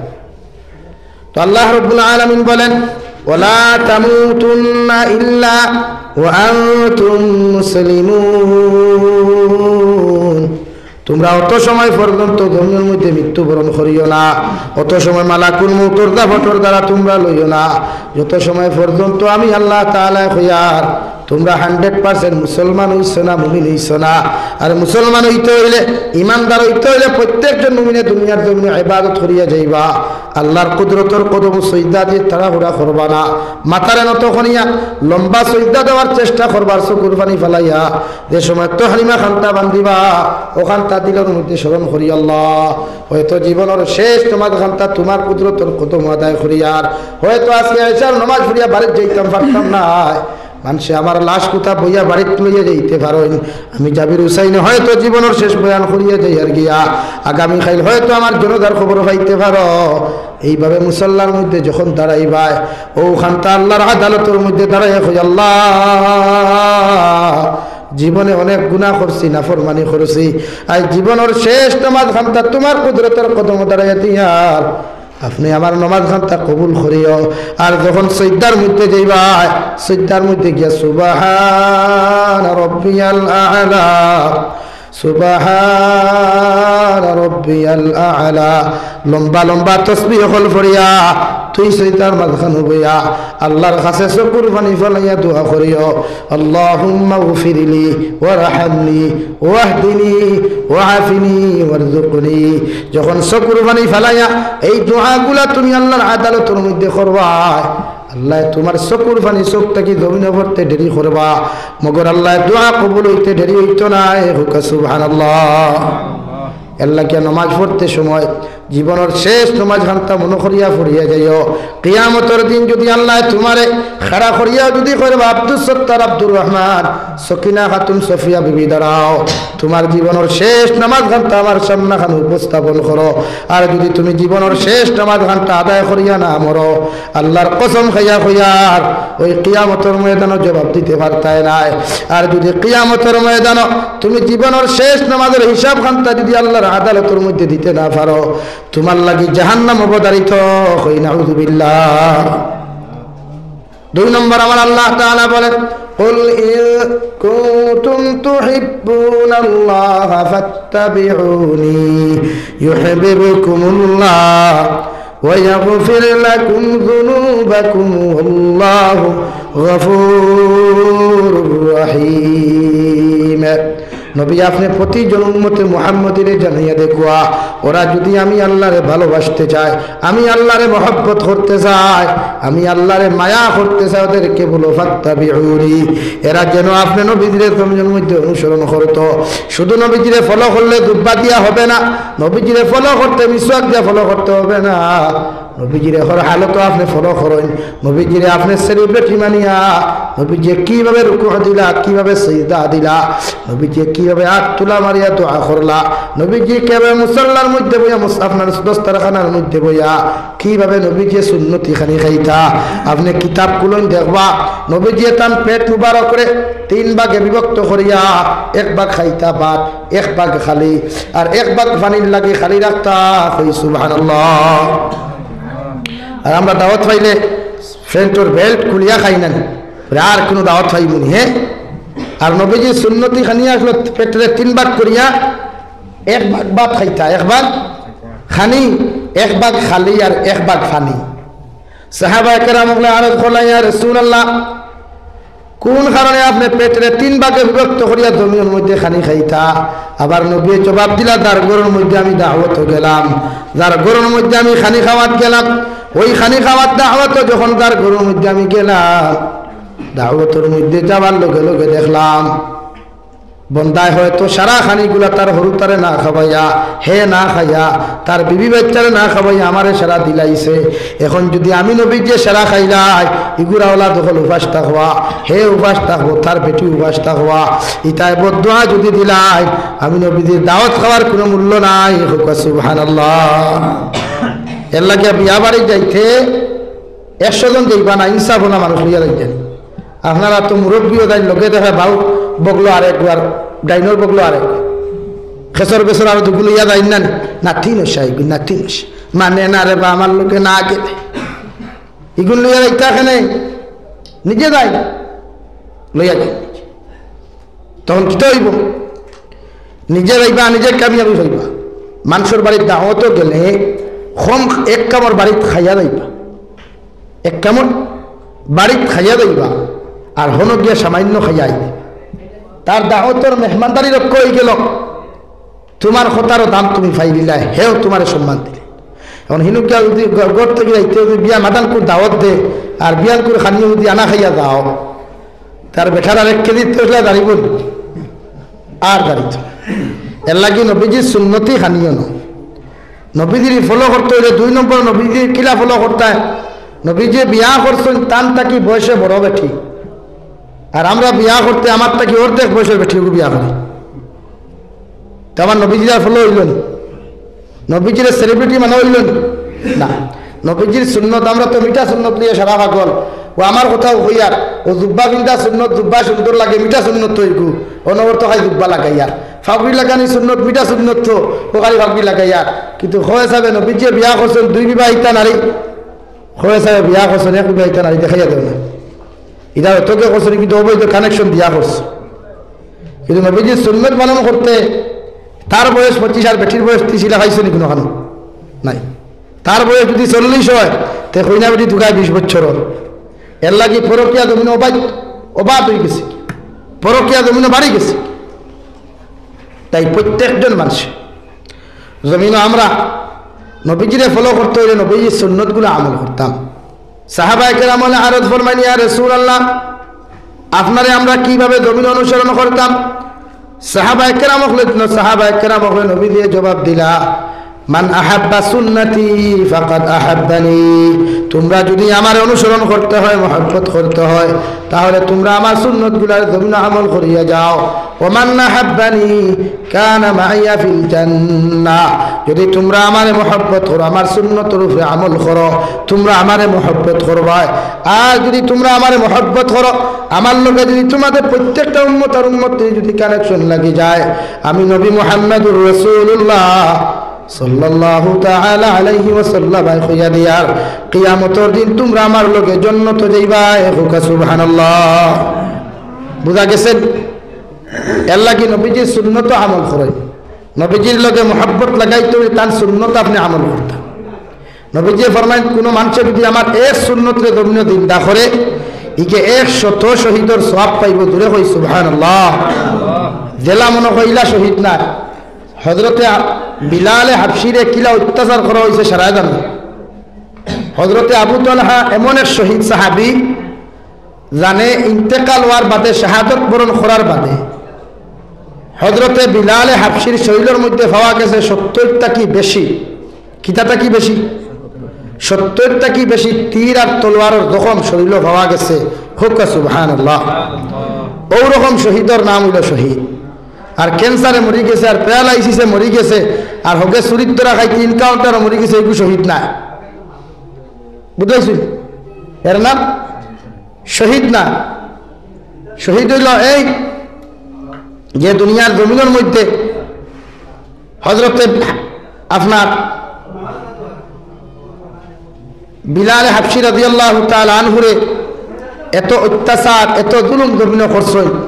তো আল্লাহ রাব্বুল আলামিন বলেন, "ওয়ালা তামুতুন্না ইল্লা ওয়া আনতুম মুসলিমুন।" তোমরা অত সময় পর্যন্ত জমিনর মধ্যে মৃত্যুবরণ করিও না, অত সময় মালাকুল মউতর দাফটর দ্বারা তোমরা লইও না, যত সময় পর্যন্ত আমি আল্লাহ তাআলায় কইয়ার তোমরা hundred percent মুসলমান হইছো না, মুমিন হইছো না। আর মুসলমান হইতে হইলে, ইমানদার হইতে হইলে প্রত্যেকজন মুমিনে দুনিয়ার জমিনে ইবাদত করিয়া যাইবা। আল্লাহর কুদরতর কদম সইজদা দিয়া তাড়াহুড়া করবা না। মাথারে নত করিয়া লম্বা সইজদা দেওয়ার চেষ্টা করবা, চকুর পানি ফালাইয়া। যে সময় তহরিমা খান্তা বান্ধিবা, অখান্তা দিলর মধ্যে স্মরণ করি আল্লাহ। হয়তো জীবনর শেষ নমাজ খান্তা তুমার কুদরতর কদম আদায় করিয়ার, হয়তো আজকে এশার নমাজ পড়িয়া বাড়িত যাইতাম পারতাম না। মানষে আমার লাশ কুতা বইয়া বাড়িত লইয়া যাইতে পারইন, আমি জাবির হুসাইনে হয়তো জীবনর শেষ বয়ান করিয়া যাইয়ার গিয়া, আগামী কাইল হয়তো আমার জানাজার খবর পাইতে পারো। এইভাবে মুসল্লার মধ্যে যখন দাঁড়াইবায়, অউ খান্তা আল্লাহর আদালতর মধ্যে দাঁড়াইয়া কই, "আল্লাহ, জীবনে অনেক গুনাহ করছি, নাফরমানি করছি, আইজ জীবনর শেষ নমাজ খান্তা তুমার কুদরতর কদম দাঁড়াইয়া দিয়ার।" আপনে আমার নমাজ খান্তা কবুল করিও। আর যখন সইজদার মধ্যে যাইবায়, সইজদার মধ্যে গিয়া সুবহান রব্বিয়াল আ'লা, সুবহান রব্বিয়াল আ'লা, লম্বা লম্বা তসবিহ অকল পড়িয়া তুই সইজদার মাঝখানো বইয়া আল্লাহর কাছে চকুর পানি ফালাইয়া দোয়া করিও, "আল্লাহুম্মা গফিরলি ওয়ারহামনি ওয়াহদিনি ওয়াআফিনি ওয়ারজুকনি।" যখন চকুর পানি ফালাইয়া এই দোয়াগুলা তুমি আল্লাহর আদালতর মধ্যে করবায়, আল্লায় তুমার চকুর পানি চোখ থাকি জমিনো পড়তে দেরি করবা, মগর আল্লায় দোয়া কবুল হইতে দেরি হইতো নায়। কউক্কা সুবহানাল্লাহ। এর লাগিয়া নমাজ পড়তে সময় জীবনর শেষ নমাজ খান্তা মনো করিয়া পড়িয়া যাইও। কিয়ামতর দিন যুদি আল্লায় তুমারে খাড়া করিয়া যুদি কইন, "আব্দুস সত্তার, আব্দুর রহমান, সকিনা খাতুন, সফিয়া বিবি, দাঁড়াও, তুমার জীবনর শেষ নমাজ খান্তা আমার সামনাখানো উপস্থাপন করো।" আর যুদি তুমি জীবনর শেষ নমাজ খান্তা আদায় করিয়া না মরো, আল্লাহর কসম খাইয়া কইয়ার, ওই কিয়ামতর ময়দানো জবাব দিতে পারতায় নায়। আর যুদি কিয়ামতর ময়দানো তুমি জীবনর শেষ নমাজর হিসাব খান্তা যুদি আল্লাহর আদালতর মধ্যে দিতে না পারো, তুমার লাগি জাহান্নাম অবধারিত। কই নাউজুবিল্লাহ। দুই নম্বর আমার আল্লাহ তাআলা বলেন, "কুল ইন কুনতুম তুহিব্বুনাল্লাহা ফাত্তাবিউনি ইউহিব্বুকুমুল্লাহ ওয়া ইয়াগফির লাকুম যুনুবাকুম ওয়াল্লাহু গফুরুর রহিম।" নবী, আপনে প্রতিজন উম্মতে মুহাম্মদীরে জানাইয়া দেখুয়া, ওরা যুদি আমি আল্লাহরে ভালোবাসতে চায়, আমি আল্লাহরে মহব্বত করতে চায়, আমি আল্লাহরে মায়া করতে চায়, ওদেরকে বলো, "ফাত্তাবিউনি।" এরা যেন আপনে নবীজিরে জমিনর মধ্যে অনুসরণ করতো। শুধু নবীজিরে follow করলে দুব্বা দিয়া হবে না, নবীজিরে follow করতে মিসওয়াক দিয়া follow করতে হবে না। নবীজিরে হর হালতো আপনে ফলো করইন। নবীজিরে আপনে সেলিব্রিটি মানিয়া, নবীজিয়ে কিভাবে রুকু দিলা, কিভাবে সিজদা দিলা, নবীজিয়ে কিভাবে আত তুলা মারিয়া দোয়া করলা, নবীজিয়ে কিভাবে মুসল্লার মধ্যে বইয়া, মুস-, আপনার দস্তরখানার মধ্যে বইয়া কিভাবে নবীজিয়ে সুন্নতি খানি খাইতা, আপনে কিতাব খুলইন দেখবা, নবীজিয়ে তান পেট মুবারকরে তিন ভাগে বিভক্ত করিয়া এক ভাগ খাইতা ভাত, এক ভাগ খালি, আর এক ভাগ পানির লাগি খালি রাখতা। কই সুবহানাল্লাহ। আর আমরা দাওয়াত পাইলে প্যান্টর বেল্ট খুলিয়া খাই না নি? বলে, আর কুনু দাওয়াত পাইবো নি, হে? আর নবীজির সুন্নতি খানি আসলো পেটরে তিন ভাগ করিয়া, এক ভাগ ভাত খাইতা, এক ভাগ খানি, এক ভাগ খালি আর এক ভাগ পানি। সাহাবায়ে কেরাম অকলে আরজ করলা, ইয়া রাসূলুল্লাহ, কুন কারণে আপনে পেটরে তিন ভাগে বিভক্ত করিয়া জমিনর মধ্যে খানি খাইতা? আবার নবীয়ে জবাব দিলা, যার ঘরর মধ্যে আমি দাওয়াতো গেলাম, যার ঘরর মধ্যে আমি খানি খাওয়াত গেলাম, ওই খানি খাওয়াত দাওয়াতো যখন যার ঘরর মধ্যে আমি গেলাম, দাওয়াতর মধ্যে যাওয়ার লগে লগে দেখলাম, বন্দায় হয়তো সারা খানিগুলা তার হুরুতারে না খাওয়াইয়া, হে না খাইয়া, তার বিবি বাইচ্চারে না খাওয়াইয়া আমারে সারা দিলাইছে। এখন যুদি আমি নবীজিয়ে সারা খাইলাই, ইগুর আওলাদ অকল উপাস থাকবা, হে উপাস থাকবো, তার বেটি উপাস থাকবা, ইতায় বদদোয়া যুদি দিলাই, আমি নবীজির দাওয়াত খাওয়ার কুনু মূল্য নাই। কউক্কা সুবহানাল্লাহ। এর লাগি বিয়া বাড়ি যাইতে একশো জন যাইবা না, ইনসাফ অলা মানুষ লইয়া যাইতা। আপনারা তো মুরব্বিও যাইন, লগে দেখা বাউ বগলো আরেক, আর ডাইনর বগলো আরেক, খেসর বেসর আরো দুগু লইয়া যাইন না নি? নাতিন অইছে, ইগু নাতিন অইছে। মানে না রে বা, আমার লগে না গেলে। ইগুন লইয়া যাইতা কেনে? নিজে যাই, লইয়া যাই। তখন কিতা অইবো? নিজে যাইবা, নিজে কামিয়াবি পাইবা। মানষর বাড়িত দাওয়াতো গেলে কম এক কামর বাড়িত খাইয়া যাইবা, এক কামর বাড়িত খাইয়া যাইবা, আর হনো গিয়া সামান্য খাইয়া আইবে। তার দাওয়াতর মেহমানদারি রক্ষা অইগেলো, তুমার কথারও দাম তুমি পাইলিলায়, হেও তুমারে সম্মান দিলে। এখন হিনুকিয়া যুদি ঘ-, ঘর থাকি যাইতে যুদি বিয়া মাদানকুর দাওয়াত দে, আর বিয়ানকুর খানিও যুদি আনা খাইয়া যাও, তার বেটার আর এক কেজি তসলা দাঁড়িবো নি? আর দাঁড়িতো। এর লাগি নবীজির সুন্নতি খানিও ন। নবীজির ফলো করতে অইলে দুই নম্বর নবীজির কিলা ফলো করতায়? নবীজিয়ে বিয়া করছইন তান থাকি বয়সে বড় বেটি, আর আমরা বিয়া করতে আমার থাকি অর্ধেক বয়সর বেটিগু বিয়া করি। তে আমার নবীজির আর ফলো অইলো নি? নবীজিরে সেলিব্রিটি মানা অইলো নি? না। নবীজির সুন্নত, আমরা তো মিঠা সুন্নত লইয়া সারা পাগল। ও আমার কথাও কইয়ার, ও জুব্বা পিন্দা সুন্নত, জুব্বা সুন্দর লাগে, মিঠা সুন্নত তো ইগু। অনবরত খালি জুব্বা লাগাইয়ার। ফাগুড়ি লাগানি সুন্নত, মিঠা সুন্নত তো, ও খালি ফাগুড়ি লাগাইয়ার। কিন্তু কয় সাবে নবীজিয়ে বিয়া করছইন দুই বিবাহিতা নারী। কয় সাবে বিয়া করছইন এক বিবাহিতা নারী, দেখাইয়া দেও না। ইটা অতকে করছইন, কিন্তু অবৈধ কানেকশন দিয়া করছইন। কিন্তু নবীজির সুন্নত পালন করতে তার বয়স পঁচিশ আর বেটির বয়স ত্রিশ, ইলা পাইছো নি কুনুখানো? নাই। তার বয়স যুদি চল্লিশ অয়, তে কইনা বেটি তুকায় বিশ বছরর। এর লাগি পরকিয়া জমিন অবাধ, অবাধ অইগেছে, পরকিয়া জমিনও বাড়ি গেছে। তাই প্রত্যেকজন মানষে জমিনও আমরা নবীজিরে ফলো করতে অইলে নবীজির সুন্নতগুলা আমল করতাম। সাহাবায়ে কেরাম অকলে আরজ ফরমাইন, ইয়া রাসূলুল্লাহ, আপনারে আমরা কিভাবে জমিন অনুসরণ করতাম? সাহাবায়ে কেরাম অকলে, সাহাবায়ে কেরাম অকলে নবীজিয়ে জবাব দিলা, মান আহাব্বা সুন্নতি ফাকাদ আহাব্বানি। তুমরা যুদি আমারে অনুসরণ করতে হয়, মহব্বত করতে হয়, তাহলে তুমরা আমার সুন্নতগুলার জমিন আমল করিয়া যাও। ওমান আহাব্বানি কানা মাইয়া ফিল জান্নাহ। যুদি তুমরা আমারে মহব্বত করো, আমার সুন্নতর উপরে আমল করো, তুমরা আমারে মহব্বত করবায়। আর যুদি তুমরা আমারে মহব্বত করো, আমার লগে যুদি তুমাদের প্রত্যেকটা উম্মত আর উম্মত যুদি কানেকশন লাগি যায়, আমি নবী মুহাম্মাদুর রাসূলুল্লাহ সাল্লাল্লাহু তাআলা আলাইহি ওয়াসাল্লাম কইয়া দিয়ার, কিয়ামতর দিন তুমরা আমার লগে জন্নতো যাইবায়। কউক্কা সুবহানাল্লাহ। বুঝা গেছে নি? এর লাগি নবীজির সুন্নতো আমল করইন। নবীজির লগে মহব্বত লাগাইতে অইলে তান সুন্নত আপনে আমল করতা। নবীজিয়ে ফরমাইন, কুনু মানষে যুদি আমার এক সুন্নতরে জমিনো জিন্দা করে, ইগে একশত শহীদর সওয়াব পাইবো। জুরে কই সুবহানাল্লাহ। যেলা মনো কয় ইলা শহীদ নায়। হযরতে আ-, বিলালে হাবশিরে কিলা অত্যাচার করা অইছে সারায় জানো। হযরতে আবু তালহা এমন এক শহীদ সাহাবী, যানে ইন্তেকাল অওয়ার বাদে, শাহাদত বরণ করার বাদে, হযরতে বিলালে হাবশির শরীলর মধ্যে পাওয়া গেছে সত্তইর থাকি বেশি। কিতা থাকি বেশি? সত্তর থাকি বেশি তীর আর তলোয়ারর জখম শরীলো পাওয়া গেছে। কউক্কা সুবহানাল্লাহ। অউ রকম শহীদর নাম অইলো শহীদ। আর ক্যান্সারে মরি গেছে, আর প্যারালাইসিসে মরি গেছে, আর হগে চুরির ধরা খাইতে এনকাউন্টারো মরি গেছে, এগু শহীদ নায়। বুঝলাইছইন? এর নাম শহীদ না। শহীদ অইলো এই যে দুনিয়ার জমিনর মধ্যে হযরতে আপনার বিলালে হাবশি রাদিয়াল্লাহু তাআলা আনহুরে এত অত্যাচার, এত জুলুম জমিনো করছইন,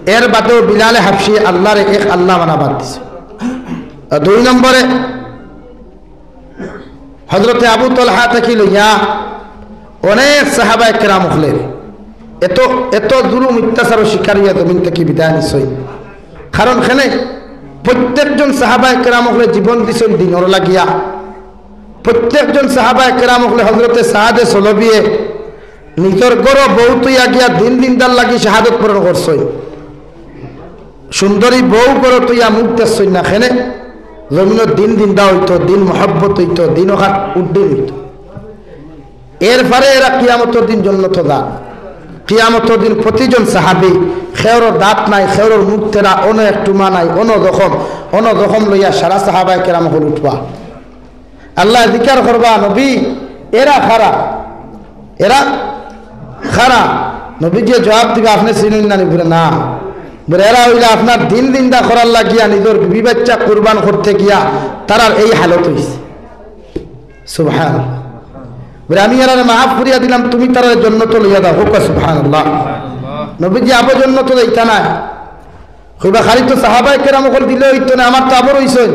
এর বাদেও বিলালে হাবশি আল্লারে এক আল্লা মানা বাদ দিছে। আর দুই নম্বরে হযরতে আবু তালহা থাকি লইয়া অনেক সাহাবায়ে কেরাম অকলের এত, এত জুলুম অত্যাচারর শিকার অইয়া জমিন থাকি বিদায় নিছইন। কারণ কেনে প্রত্যেকজন সাহাবায়ে কেরাম অকলে জীবন দিছইন দ্বীনর লাগিয়া। প্রত্যেকজন সাহাবায়ে কেরাম অকলে হযরতে সাদে সলবিয়ে নিজর ঘরো বউ থইয়া গিয়া দ্বীন জিন্দার লাগি শাহাদত বরণ করছইন। সুন্দরী বউ ঘরো থইয়া মুখ দেখছইন না, কেনে জমিনো দ্বীন জিন্দা অইতো, দ্বীন মহব্বত অইতো, দ্বীন অখান উড্ডীন অইতো। এরপরে এরা কিয়ামতর দিন জন্নতো যাইন। কিয়ামতর দিন প্রতিজন সাহাবী, কেউরর দাঁত নাই, কেউরর মুখ তেরা, অনো এক টুমা নাই, অনো জখম, অনো জখম লইয়া সারা সাহাবায়ে কেরাম অকল উঠবা। আল্লায় জিকার করবা, "নবী, এরা কারা? এরা কারা?" নবীজিয়ে জুয়াব দিবা, "আপনে চিনইন না নি?" বুলে, "না।" বুলে, "এরা অইলা আপনার দ্বীন জিন্দা করার লাগিয়া নিজর বিবি বাইচ্চা কুরবান করতে গিয়া তারার এই হালত অইছে।" সুবহানাল্লাহ। বুলে, "আমি এরারে মাফ করিয়া দিলাম, তুমি তারারে জন্নতো লইয়া যাও।" কউক্কা সুবহানাল্লাহ। নবীজি আবো জন্নতো যাইতা নায়। কইবা, "খালি তো সাহাবায়ে কেরাম অকল দিলে অইতো না, আমার তো আবো রইছইন।"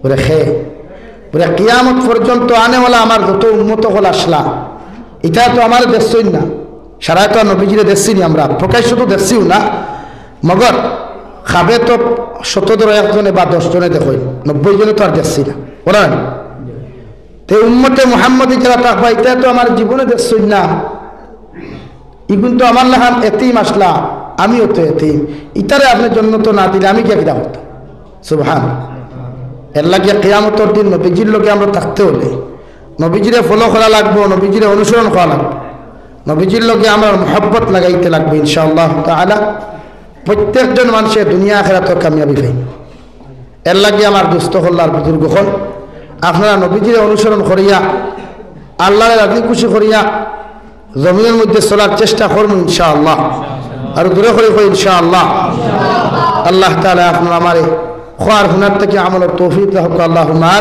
বুলে, "কে?" বুলে, "কিয়ামত পর্যন্ত আনেওয়ালা আমার যত উম্মত অকল আছলা, ইতায় তো আমারে দেখছইন না।" সারায় তো আর নবীজিরে দেখছি নি আমরা, প্রকাশ্য তো দেখছিউ না, মগর খাবে তো শত ধরো একজনে বা দশ জনে দেখইন, নব্বই জনে তো আর দেখছি না, ওরা না। তে উম্মতে মুহাম্মদী যারা থাকবা, ইতায় তো আমারে জীবনে দেখছইন না, ইগুন তো আমার লাখান এতিম আছলা, আমিও তো এতিম, ইতারে আপনে জন্নতো না দিলে আমি গিয়া কিতা করতাম? সুবহান। এর লাগিয়া কিয়ামতর দিন নবীজির লগে আমরা থাকতে অইলে, নবীজিরে ফলো করা লাগবো, নবীজিরে অনুসরণ করা লাগবো, নবীজির লগে আমরার মহব্বত লাগাইতে লাগবো ইনশাআল্লাহ তাআলা। প্রত্যেকজন মানষে দুনিয়া আখেরাতো কামিয়াবি পাইন। এর লাগি আমার দোস্ত অকল আর বুজুর্গ অকল, আপনারা নবীজিরে অনুসরণ করিয়া, আল্লারে রাজি খুশি করিয়া জমিনর মধ্যে চলার চেষ্টা করমু ইনশাআল্লাহ। আর জোরে করি কই ইনশাআল্লাহ। আল্লাহ তাআলা আপনারা আমারে কওয়ার হুনার থাকি আমলর তৌফিক দান করউক্কা, আল্লাহুম্মা আমিন।